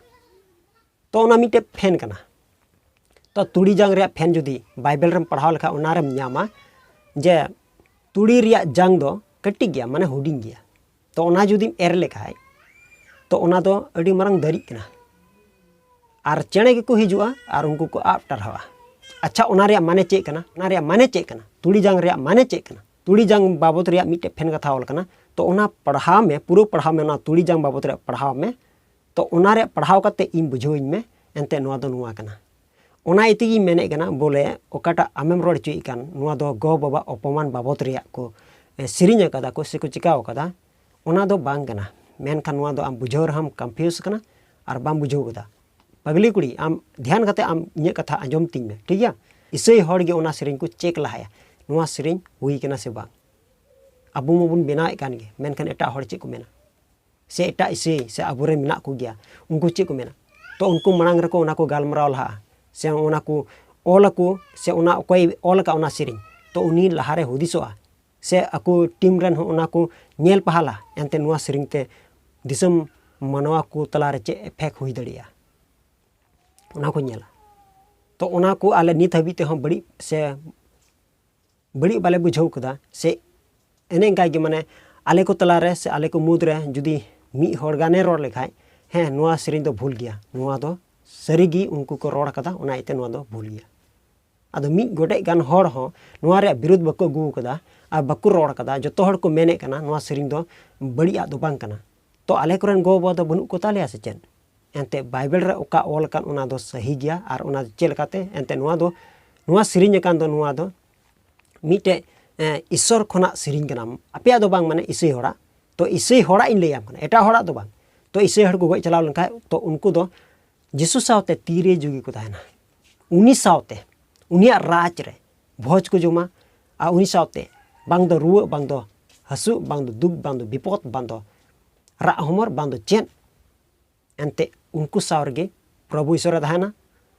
ᱛᱚ ᱚᱱᱟ ᱢᱤᱫᱴᱮᱡ ᱯᱷᱮᱱ ᱠᱟᱱᱟ᱾ ᱛᱚ ᱛᱩᱲᱤ ᱡᱟᱝ ᱨᱮᱭᱟᱜ ᱯᱷᱮᱱ ᱡᱩᱫᱤ ᱵᱟᱭᱵᱮᱞ ᱨᱮᱢ ᱯᱟᱲᱦᱟᱣ ᱞᱮᱠᱷᱟᱱ, ᱚᱱᱟ ᱨᱮᱢ ᱧᱟᱢᱟ ᱡᱮ ᱛᱩᱲᱤ ᱨᱮᱭᱟᱜ ᱡᱟᱝ ᱫᱚ ᱠᱟᱹᱴᱤᱡ ᱜᱮᱭᱟ, ᱢᱟᱱᱮ ᱦᱩᱰᱤᱧ ᱜᱮᱭᱟ᱾ ᱛᱚ ᱚᱱᱟ ᱡᱩᱫᱤᱢ ᱮᱨ ᱞᱮᱠᱷᱟᱡ, ᱛᱚ ᱚᱱᱟ ᱫᱚ ᱟᱹᱰᱤ ᱢᱟᱨᱟᱝ ᱫᱟᱨᱮᱜ ᱠᱟᱱᱟ᱾ ᱟᱨ ᱪᱮᱬᱮ ᱜᱮᱠᱚ ᱦᱤᱡᱩᱜᱼᱟ ᱟᱨ ᱩᱱᱠᱩ ᱠᱚ ᱟᱵ ᱴᱟᱨᱦᱟᱣᱟ᱾ ᱟᱪᱪᱷᱟ, ᱚᱱᱟ ᱨᱮᱭᱟᱜ ᱢᱟᱱᱮ ᱪᱮᱫ ᱠᱟᱱᱟ? ᱚᱱᱟ ᱨᱮᱭᱟᱜ ᱢᱟᱱᱮ ᱪᱮᱫ ᱠᱟᱱᱟ? ᱛᱩᱲᱤ ᱡᱟᱝ ᱨᱮᱭᱟᱜ ᱢᱟᱱᱮ ᱪᱮᱫ ᱠᱟᱱᱟ? ᱛᱩᱲᱤ ᱡᱟᱝ ᱵᱟᱵᱚᱫ ᱨᱮᱭᱟᱜ ᱢᱤᱫᱴᱮᱡ ᱯᱷᱮᱱ ᱠᱟᱛᱷᱟ ᱚᱞ ᱠᱟᱱᱟ᱾ ᱛᱚ ᱚᱱᱟ ᱯᱟᱲᱦᱟᱣ ᱢᱮ, ᱯᱩᱨᱟᱹ ᱯᱟᱲᱦᱟᱣ ᱢᱮ, ᱚᱱᱟ ᱛᱩᱲᱤ ᱡᱟᱝ ᱵᱟᱵᱚᱫ ᱨᱮᱭᱟᱜ ᱯᱟᱲᱦᱟᱣ ᱢᱮ᱾ ᱛᱚ ᱚᱱᱟ ᱨᱮᱭᱟᱜ ᱯᱟᱲᱦᱟᱣ ᱠᱟᱛᱮ ᱤᱧ ᱵᱩᱡᱷᱟᱹᱣᱟᱹᱧ ᱢᱮ, ᱮᱱᱛᱮ ᱱᱚᱣᱟ ᱫᱚ ᱱᱚᱣᱟ ᱠᱟᱱᱟ᱾ ᱚᱱᱟ ᱤᱭᱟᱹ ᱛᱮᱜᱤᱧ ᱢᱮᱱᱮᱫ ᱠᱟᱱᱟ, ᱵᱚᱞᱮ ᱚᱠᱟᱴᱟᱜ ᱟᱢᱮᱢ ᱨᱚᱲ ᱦᱚᱪᱚᱭᱮᱫ ᱠᱟᱱ, ᱱᱚᱣᱟ ᱫᱚ ᱜᱚ ᱵᱟᱵᱟ ᱚᱯᱚᱢᱟᱱ ᱵᱟᱵᱚᱫ ᱨᱮᱭᱟᱜ ᱠᱚ, ᱮ, ᱥᱮᱨᱮᱧ ᱟᱠᱟᱫᱟ ᱠᱚ ᱥᱮᱠᱚ ᱪᱤᱠᱟᱹᱣ ᱟᱠᱟᱫᱟ, ᱚᱱᱟ ᱫᱚ ᱵᱟᱝ ᱠᱟᱱᱟ᱾ ᱢᱮᱱᱠᱷᱟᱱ ᱱᱚᱣᱟ ᱫᱚ ᱟᱢ ᱵᱩᱡᱷᱟᱹᱣ ᱨᱮᱦᱚᱸᱢ confuse ᱠᱟᱱᱟ ᱟᱨ ᱵᱟᱢ ᱵᱩᱡᱷᱟᱹᱣ ᱠᱟᱫᱟ᱾ ᱯᱟᱜᱽᱞᱤ ᱠᱩᱲᱤ, ᱟᱢ ᱫᱷᱮᱭᱟᱱ ᱠᱟᱛᱮ ᱟᱢ ᱤᱧᱟᱹᱜ ᱠᱟᱛᱷᱟ ᱟᱸᱡᱚᱢ ᱛᱤᱧ ᱢᱮ, ᱴᱷᱤᱠ ᱜᱮᱭᱟ? ᱤᱥᱟᱹᱭ ᱦᱚᱲ ᱜᱮ ᱚᱱᱟ ᱥᱮᱨᱮᱧ ᱠᱚ ᱪᱮᱠ ᱞᱟᱦᱟᱭᱟ, ᱱᱚᱣᱟ ᱥᱮᱨᱮᱧ ᱦᱩᱭ ᱠᱟᱱᱟ ᱥᱮ ᱵᱟᱝ? ᱟᱵᱚ ᱢᱟᱵᱚᱱ ᱵᱮᱱᱟᱣᱮᱫ ᱠᱟᱱ ᱜᱮ, ᱢᱮᱱᱠᱷᱟᱱ ᱮᱴᱟᱜ ᱦᱚᱲ ᱪᱮᱫ ᱠᱚ ᱢᱮᱱᱟ? ᱥᱮ ᱮᱴᱟᱜ ᱤᱥᱟᱹᱭ ᱥᱮ ᱟᱵᱚᱨᱮᱱ ᱢᱮᱱᱟᱜ ᱠᱚᱜᱮᱭᱟ, ᱩᱱᱠᱩ ᱪᱮᱫ ᱠᱚ ᱢᱮᱱᱟ? ᱛᱚ ᱩᱱᱠᱩ ᱢᱟᱲᱟᱝ ᱨᱮᱠᱚ ᱚᱱᱟ ᱠᱚ ᱜᱟᱞᱢᱟᱨᱟᱣ ᱞᱟᱦᱟᱜᱼᱟ, ᱥᱮ ᱚᱱᱟ ᱠᱚ ᱚᱞ ᱟᱠᱚ, ᱥᱮ ᱚᱱᱟ ᱚᱠᱚᱭ ᱚᱞ ᱟᱠᱟᱫ ᱚᱱᱟ ᱥᱮᱨᱮᱧ, ᱛᱚ ᱩᱱᱤ ᱞᱟᱦᱟᱨᱮ ᱦᱩᱫᱤᱥᱚᱜᱼᱟ, ᱥᱮ ᱟᱠᱚ ᱴᱤᱢ ᱨᱮᱱ ᱦᱚᱸ ᱚᱱᱟ ᱠᱚ ᱧᱮᱞ ᱯᱟᱦᱟᱞᱟ, ᱮᱱᱛᱮ ᱱᱚᱣᱟ ᱥᱮᱨᱮᱧ ᱛᱮ ᱫᱤᱥᱚᱢ ᱢᱟᱱᱣᱟ ᱠᱚ ᱛᱟᱞᱟᱨᱮ ᱪᱮᱫ effect ᱦᱩᱭ ᱫᱟᱲᱮᱭᱟᱜᱼᱟ, ᱚᱱᱟ ᱠᱚ ᱧᱮᱞᱟ᱾ ᱛᱚ ᱚᱱᱟ ᱠᱚ ᱟᱞᱮ ᱱᱤᱛ ᱦᱟᱹᱵᱤᱡ ᱛᱮᱦᱚᱸ ᱵᱟᱹᱲᱤᱡ ᱥᱮ ᱵᱟᱹᱲᱤᱡ ᱵᱟᱞᱮ ᱵᱩᱡᱷᱟᱹᱣ ᱠᱟᱫᱟ, ᱥᱮ ᱮᱱᱮ ᱚᱱᱠᱟ ᱜᱮ, ᱢᱟᱱᱮ ᱟᱞᱮ ᱠᱚ ᱛᱟᱞᱟᱨᱮ ᱥᱮ ᱟᱞᱮ ᱠᱚ ᱢᱩᱫᱽᱨᱮ ᱡᱩᱫᱤ ᱢᱤᱫ ᱦᱚᱲ ᱜᱟᱱᱮ ᱨᱚᱲ ᱞᱮᱠᱷᱟᱡ, ᱦᱮᱸ, ᱱᱚᱣᱟ ᱥᱮᱨᱮᱧ ᱫᱚ ᱵᱷᱩᱞ ᱜᱮᱭᱟ, ᱱᱚᱣᱟ ᱫᱚ ᱥᱟᱹᱨᱤᱜᱮ ᱩᱱᱠᱩ ᱠᱚ ᱨᱚᱲ ᱠᱟᱫᱟ, ᱚᱱᱟ ᱤᱭᱟᱹᱛᱮ ᱱᱚᱣᱟ ᱫᱚ ᱵᱷᱩᱞ ᱜᱮᱭᱟ᱾ ᱟᱫᱚ ᱢᱤᱫ ᱜᱚᱴᱮᱡ ᱜᱟᱱ ᱦᱚᱲ ᱦᱚᱸ ᱱᱚᱣᱟ ᱨᱮᱭᱟᱜ ᱵᱤᱨᱳᱫᱷ ᱵᱟᱠᱚ ᱟᱹᱜᱩ ᱠᱟᱫᱟ ᱟᱨ ᱵᱟᱠᱚ ᱨᱚᱲ ᱠᱟᱫᱟ᱾ ᱡᱚᱛᱚ ᱦᱚᱲ ᱠᱚ ᱢᱮᱱᱮᱫ ᱠᱟᱱᱟ ᱱᱚᱣᱟ ᱥᱮᱨᱮᱧ ᱫᱚ ᱵᱟᱹᱲᱤᱡᱟᱜ ᱫᱚ ᱵᱟᱝ ᱠᱟᱱᱟ᱾ ᱛᱚ ᱟᱞᱮ ᱠᱚᱨᱮᱱ ᱜᱚ-ᱵᱟᱵᱟ ᱫᱚ ᱵᱟᱹᱱᱩᱜ ᱠᱚ ᱛᱟᱞᱮᱭᱟ ᱥᱮ ᱪᱮᱫ? ᱮᱱᱛᱮᱫ ᱵᱟᱭᱵᱮᱞ ᱨᱮ ᱚᱠᱟ ᱚᱞ ᱟᱠᱟᱱ ᱚᱱᱟ ᱫᱚ ᱥᱟᱹᱦᱤ ᱜᱮᱭᱟ᱾ ᱟᱨ ᱚᱱᱟ ᱪᱮᱫ ᱞᱮᱠᱟᱛᱮ ᱮᱱᱛᱮᱫ ᱱᱚᱣᱟ ᱫᱚ, ᱱᱚᱣᱟ ᱥᱮᱨᱮᱧ ᱟᱠᱟᱱ ᱫᱚ, ᱱᱚᱣᱟ ᱫᱚ ᱢᱤᱫᱴᱮᱡ, ᱮ, ᱤᱥᱥᱚᱨ ᱠᱷᱚᱱᱟᱜ ᱥᱮᱨᱮᱧ ᱠᱟᱱᱟ, ᱟᱯᱮᱭᱟᱜ ᱫᱚ ᱵᱟᱝ, ᱢᱟᱱᱮ ᱤᱥᱟᱹᱭ ᱦᱚᱲᱟᱜ᱾ ᱛᱚ ᱤᱥᱟᱹᱭ ᱦᱚᱲᱟᱜ ᱤᱧ ᱞᱟᱹᱭᱟᱢ ᱠᱟᱱᱟ, ᱮᱴᱟᱜ ᱦᱚᱲᱟᱜ ᱫᱚ ᱵᱟᱝ᱾ ᱛᱚ ᱤᱥᱟᱹᱭ ᱦᱚᱲ ᱠᱚ ᱜᱚᱡ ᱪᱟᱞᱟᱣ ᱞᱮᱱᱠᱷᱟᱡ, ᱛᱚ ᱩᱱᱠᱩ ᱫᱚ ᱡᱤᱥᱩ ᱥᱟᱶᱛᱮ ᱛᱤᱨᱮ ᱡᱩᱜᱤ ᱠᱚ ᱛᱟᱦᱮᱱᱟ, ᱩᱱᱤ ᱥᱟᱶᱛᱮ, ᱩᱱᱤᱭᱟᱜ ᱨᱟᱡᱽ ᱨᱮ ᱵᱷᱚᱡᱽ ᱠᱚ ᱡᱚᱢᱟ᱾ ᱟᱨ ᱩᱱᱤ ᱥᱟᱶᱛᱮ ᱵᱟᱝ ᱫᱚ ᱨᱩᱣᱟᱹᱜ, ᱵᱟᱝ ᱫᱚ ᱦᱟᱹᱥᱩᱜ, ᱵᱟᱝ ᱫᱚ ᱫᱩᱠ, ᱵᱟᱝ ᱫᱚ ᱵᱤᱯᱚᱫ, ᱵᱟᱝ ᱫᱚ ᱨᱟᱜ ᱦᱚᱢᱚᱨ, ᱵᱟᱝ ᱫᱚ ᱪᱮᱫ᱾ ᱮᱱᱛᱮ ᱩᱱᱠᱩ ᱥᱟᱶ ᱨᱮᱜᱮ ᱯᱨᱚᱵᱷᱩ ᱤᱥᱚᱨᱮ ᱛᱟᱦᱮᱱᱟ,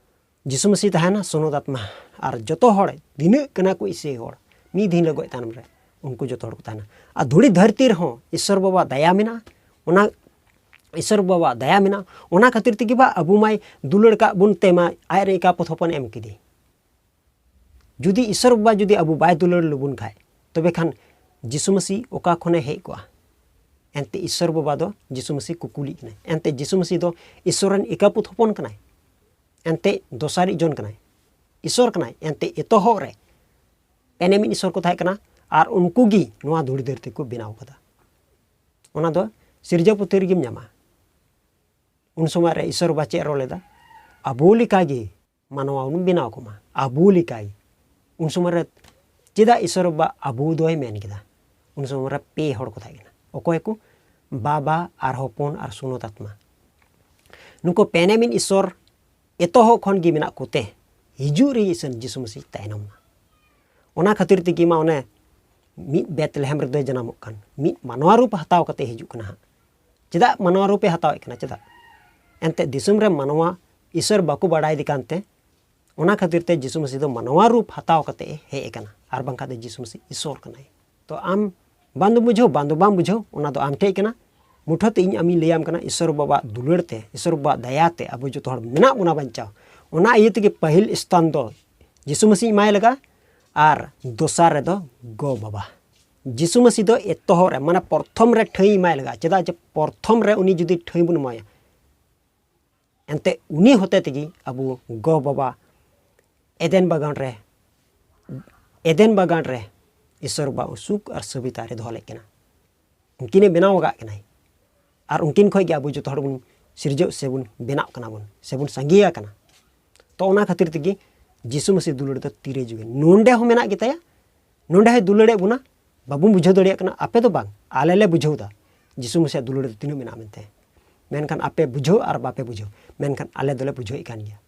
ᱡᱤᱥᱩ ᱢᱟᱹᱥᱤ ᱛᱟᱦᱮᱱᱟ, ᱥᱩᱱᱚᱛ ᱟᱛᱢᱟ, ᱟᱨ ᱡᱚᱛᱚ ᱦᱚᱲ ᱛᱤᱱᱟᱹᱜ ᱠᱟᱱᱟ ᱠᱚ ᱤᱥᱟᱹᱭ ᱦᱚᱲ, ᱢᱤᱫ ᱫᱤᱱ ᱦᱤᱞᱳᱜ ᱜᱚᱡ ᱛᱟᱭᱱᱚᱢ ᱨᱮ ᱩᱱᱠᱩ ᱡᱚᱛᱚ ᱦᱚᱲ ᱠᱚ ᱛᱟᱦᱮᱱᱟ᱾ ᱟᱨ ᱫᱷᱩᱲᱤ ᱫᱷᱟᱹᱨᱛᱤ ᱨᱮᱦᱚᱸ ᱤᱥᱚᱨ ᱵᱟᱵᱟ ᱫᱟᱭᱟ ᱢᱮᱱᱟᱜᱼᱟ, ᱚᱱᱟ ᱤᱥᱚᱨ ᱵᱟᱵᱟ ᱫᱟᱭᱟ ᱢᱮᱱᱟᱜᱼᱟ, ᱚᱱᱟ ᱠᱷᱟᱹᱛᱤᱨ ᱛᱮᱜᱮ ᱵᱟ ᱟᱵᱚ ᱢᱟᱭ ᱫᱩᱞᱟᱹᱲ ᱠᱟᱜ ᱵᱚᱱ ᱛᱮ ᱢᱟ ᱟᱡ ᱨᱮᱱ ᱮᱠᱟ ᱯᱚᱛᱷᱚᱯᱚᱱ ᱮᱢ ᱠᱮᱫᱮ᱾ ᱡᱩᱫᱤ ᱤᱥᱚᱨ ᱵᱟᱵᱟ ᱡᱩᱫᱤ ᱟᱵᱚ ᱵᱟᱭ ᱫᱩᱞᱟᱹᱲ ᱞᱮᱵᱚᱱ ᱠᱷᱟᱡ, ᱛᱚᱵᱮ ᱠᱷᱟᱱ ᱡᱤᱥᱩ ᱢᱟᱹᱥᱤ ᱚᱠᱟ ᱠᱷᱚᱱᱮ ᱦᱮᱡ ᱠᱚᱜᱼᱟ? ᱮᱱᱛᱮ ᱤᱥᱥᱚᱨ ᱵᱟᱵᱟ ᱫᱚ ᱡᱤᱥᱩ ᱢᱟᱹᱥᱤ ᱠᱩᱠᱩᱞᱤᱜ ᱠᱟᱱᱟᱭ᱾ ᱮᱱᱛᱮ ᱡᱤᱥᱩ ᱢᱟᱹᱥᱤ ᱫᱚ ᱤᱥᱥᱚᱨ ᱨᱮᱱ ᱮᱠᱟᱯᱩᱛ ᱦᱚᱯᱚᱱ ᱠᱟᱱᱟᱭ᱾ ᱮᱱᱛᱮ ᱫᱚᱥᱟᱨᱤᱡ ᱡᱚᱱ ᱠᱟᱱᱟᱭ, ᱤᱥᱥᱚᱨ ᱠᱟᱱᱟᱭ᱾ ᱮᱱᱛᱮ ᱮᱛᱚᱦᱚᱵ ᱨᱮ ᱯᱮᱱᱮᱢᱤᱱ ᱤᱥᱥᱚᱨ ᱠᱚ ᱛᱟᱦᱮᱸ ᱠᱟᱱᱟ, ᱟᱨ ᱩᱱᱠᱩ ᱜᱮ ᱱᱚᱣᱟ ᱫᱷᱩᱲᱤ ᱫᱷᱟᱹᱨᱛᱤ ᱠᱚ ᱵᱮᱱᱟᱣ ᱠᱟᱫᱟ᱾ ᱚᱱᱟ ᱫᱚ ᱥᱤᱨᱡᱟᱹᱣ ᱯᱩᱛᱷᱤ ᱨᱮᱜᱮᱢ ᱧᱟᱢᱟ᱾ ᱩᱱ ᱥᱚᱢᱚᱭ ᱨᱮ ᱤᱥᱥᱚᱨ ᱵᱟᱵᱟ ᱪᱮᱫ ᱨᱚᱲ ᱞᱮᱫᱟ? ᱟᱵᱚ ᱞᱮᱠᱟᱜᱮ ᱢᱟᱱᱣᱟ ᱵᱚᱱ ᱵᱮᱱᱟᱣ ᱠᱚᱢᱟ, ᱟᱵᱚ ᱞᱮᱠᱟᱜᱮ᱾ ᱩᱱ ᱥᱚᱢᱚᱭ ᱨᱮ ᱪᱮᱫᱟᱜ ᱤᱥᱥᱚᱨ ᱵᱟᱵᱟ ᱟᱵᱚ ᱫᱚᱭ ᱢᱮᱱ ᱠᱮᱫᱟ? ᱩᱱ ᱥᱚᱢᱚᱭ ᱨᱮ ᱯᱮ ᱦᱚᱲ ᱠᱚ ᱛᱟᱦᱮᱸ ᱠᱟᱱᱟ᱾ ᱚᱠᱚᱭ ᱠᱚ? ᱵᱟᱵᱟ ᱟᱨ ᱦᱚᱯᱚᱱ ᱟᱨ ᱥᱩᱱᱚᱛ ᱟᱛᱢᱟ᱾ ᱱᱩᱠᱩ ᱯᱮᱱᱮᱢᱤᱱ ᱤᱥᱥᱚᱨ ᱮᱛᱚᱦᱚᱵ ᱠᱷᱚᱱ ᱜᱮ ᱢᱮᱱᱟᱜ ᱠᱚᱛᱮ ᱦᱤᱡᱩᱜ ᱨᱮ ᱤᱥᱟᱹᱱ ᱡᱤᱥᱩ ᱢᱟᱹᱥᱤ ᱛᱟᱭᱱᱚᱢ ᱮᱱᱟ᱾ ᱚᱱᱟ ᱠᱷᱟᱹᱛᱤᱨ ᱛᱮᱜᱮ ᱢᱟ ᱚᱱᱮ ᱢᱤᱫ ᱵᱮᱛᱞᱮᱦᱮᱢ ᱨᱮᱫᱚᱭ ᱡᱟᱱᱟᱢᱚᱜ ᱠᱟᱱ, ᱢᱤᱫ ᱢᱟᱱᱣᱟ ᱨᱩᱯ ᱦᱟᱛᱟᱣ ᱠᱟᱛᱮ ᱦᱤᱡᱩᱜ ᱠᱟᱱᱟ ᱦᱟᱸᱜ᱾ ᱪᱮᱫᱟᱜ ᱢᱟᱱᱣᱟ ᱨᱩᱯᱮ ᱦᱟᱛᱟᱣᱮᱫ ᱠᱟᱱᱟ? ᱪᱮᱫᱟᱜ? ᱮᱱᱛᱮᱫ ᱫᱤᱥᱚᱢ ᱨᱮ ᱢᱟᱱᱣᱟ ᱤᱥᱥᱚᱨ ᱵᱟᱠᱚ ᱵᱟᱲᱟᱭᱮᱫᱮ ᱠᱟᱱᱛᱮ, ᱚᱱᱟ ᱠᱷᱟᱹᱛᱤᱨ ᱛᱮ ᱡᱤᱥᱩ ᱢᱟᱹᱥᱤ ᱫᱚ ᱢᱟᱱᱣᱟ ᱨᱩᱯ ᱦᱟᱛᱟᱣ ᱠᱟᱛᱮ ᱮ ᱦᱮᱡ ᱟᱠᱟᱱᱟ, ᱟᱨ ᱵᱟᱝᱠᱷᱟᱱ ᱫᱚ ᱡᱤᱥᱩ ᱢᱟᱹᱥᱤ ᱤᱥᱥᱚᱨ ᱠᱟᱱᱟᱭ᱾ ᱛᱚ ᱟᱢ ᱵᱟᱝ ᱫᱚ ᱵᱩᱡᱷᱟᱹᱣ, ᱵᱟᱝ ᱫᱚ ᱵᱟᱢ ᱵᱩᱡᱷᱟᱹᱣ, ᱚᱱᱟ ᱫᱚ ᱟᱢ ᱴᱷᱮᱡ ᱠᱟᱱᱟ᱾ ᱢᱩᱴᱷᱟᱹ ᱛᱮ ᱤᱧ ᱟᱢᱤᱧ ᱞᱟᱹᱭᱟᱢ ᱠᱟᱱᱟ, ᱤᱥᱥᱚᱨ ᱵᱟᱵᱟᱣᱟᱜ ᱫᱩᱞᱟᱹᱲ ᱛᱮ, ᱤᱥᱥᱚᱨ ᱵᱟᱵᱟᱣᱟᱜ ᱫᱟᱭᱟ ᱛᱮ ᱟᱵᱚ ᱡᱚᱛᱚ ᱦᱚᱲ ᱢᱮᱱᱟᱜ ᱵᱚᱱᱟ ᱵᱟᱧᱪᱟᱣ᱾ ᱚᱱᱟ ᱤᱭᱟᱹ ᱛᱮᱜᱮ ᱯᱟᱹᱦᱤᱞ ᱥᱛᱷᱟᱱ ᱫᱚ ᱡᱤᱥᱩ ᱢᱟᱹᱥᱤ ᱮᱢᱟᱭ ᱞᱟᱜᱟᱜᱼᱟ, ᱟᱨ ᱫᱚᱥᱟᱨ ᱨᱮᱫᱚ ᱜᱚ ᱵᱟᱵᱟ᱾ ᱡᱤᱥᱩ ᱢᱟᱹᱥᱤ ᱫᱚ ᱮᱛᱚᱦᱚᱵ ᱨᱮ, ᱢᱟᱱᱮ ᱯᱨᱚᱛᱷᱚᱢ ᱨᱮ ᱴᱷᱟᱹᱭ ᱮᱢᱟᱭ ᱞᱟᱜᱟᱜᱼᱟ᱾ ᱪᱮᱫᱟᱜ ᱡᱮ ᱯᱨᱚᱛᱷᱚᱢ ᱨᱮ ᱩᱱᱤ ᱡᱩᱫᱤ ᱴᱷᱟᱹᱭ ᱵᱚᱱ ᱮᱢᱟᱭᱟ, ᱮᱱᱛᱮ ᱩᱱᱤ ᱦᱚᱛᱮ ᱛᱮᱜᱮ ᱟᱵᱚ ᱜᱚ ᱵᱟᱵᱟ ᱮᱫᱮᱱ ᱵᱟᱜᱟᱱ ᱨᱮ, ᱮᱫᱮᱱ ᱵᱟᱜᱟᱱ ᱨᱮ ᱤᱥᱥᱚᱨ ᱵᱟᱵᱟ ᱥᱩᱠ ᱟᱨ ᱥᱩᱵᱤᱛᱟ ᱨᱮ ᱫᱚᱦᱚ ᱞᱮᱫ ᱠᱤᱱᱟ᱾ ᱩᱱᱠᱤᱱᱮ ᱵᱮᱱᱟᱣ ᱟᱠᱟᱫ ᱠᱤᱱᱟᱭ, ᱟᱨ ᱩᱱᱠᱤᱱ ᱠᱷᱚᱱ ᱜᱮ ᱟᱵᱚ ᱡᱚᱛᱚ ᱦᱚᱲ ᱵᱚᱱ ᱥᱤᱨᱡᱟᱹᱜ ᱥᱮᱵᱚᱱ ᱵᱮᱱᱟᱜ ᱠᱟᱱᱟ ᱵᱚᱱ, ᱥᱮᱵᱚᱱ ᱥᱟᱸᱜᱮ ᱟᱠᱟᱱᱟ᱾ ᱛᱚ ᱚᱱᱟ ᱠᱷᱟᱹᱛᱤᱨ ᱛᱮᱜᱮ ᱡᱤᱥᱩ ᱢᱟᱹᱥᱤ ᱫᱩᱞᱟᱹᱲ ᱫᱚ ᱛᱤᱨᱮ ᱡᱩᱜᱮ ᱱᱚᱸᱰᱮ ᱦᱚᱸ ᱢᱮᱱᱟᱜ ᱜᱮᱛᱟᱭᱟ, ᱱᱚᱸᱰᱮ ᱦᱚᱸᱭ ᱫᱩᱞᱟᱹᱲᱮᱫ ᱵᱚᱱᱟ᱾ ᱵᱟᱵᱚᱱ ᱵᱩᱡᱷᱟᱹᱣ ᱫᱟᱲᱮᱭᱟᱜ ᱠᱟᱱᱟ, ᱟᱯᱮ ᱫᱚ ᱵᱟᱝ, ᱟᱞᱮ ᱞᱮ ᱵᱩᱡᱷᱟᱹᱣ ᱮᱫᱟ ᱡᱤᱥᱩ ᱢᱟᱹᱥᱤᱭᱟᱜ ᱫᱩᱞᱟᱹᱲ ᱫᱚ ᱛᱤᱱᱟᱹᱜ ᱢᱮᱱᱟᱜᱼᱟ ᱢᱮᱱᱛᱮ᱾ ᱢᱮᱱᱠᱷᱟᱱ ᱟᱯᱮ ᱵᱩᱡᱷᱟᱹᱣ ᱟᱨ ᱵᱟᱯᱮ ᱵᱩᱡᱷᱟᱹᱣ, ᱢᱮᱱᱠᱷᱟᱱ ᱟᱞᱮ ᱫᱚᱞᱮ ᱵᱩᱡᱷᱟᱹᱣᱮᱫ ᱠᱟᱱ ᱜᱮᱭᱟ᱾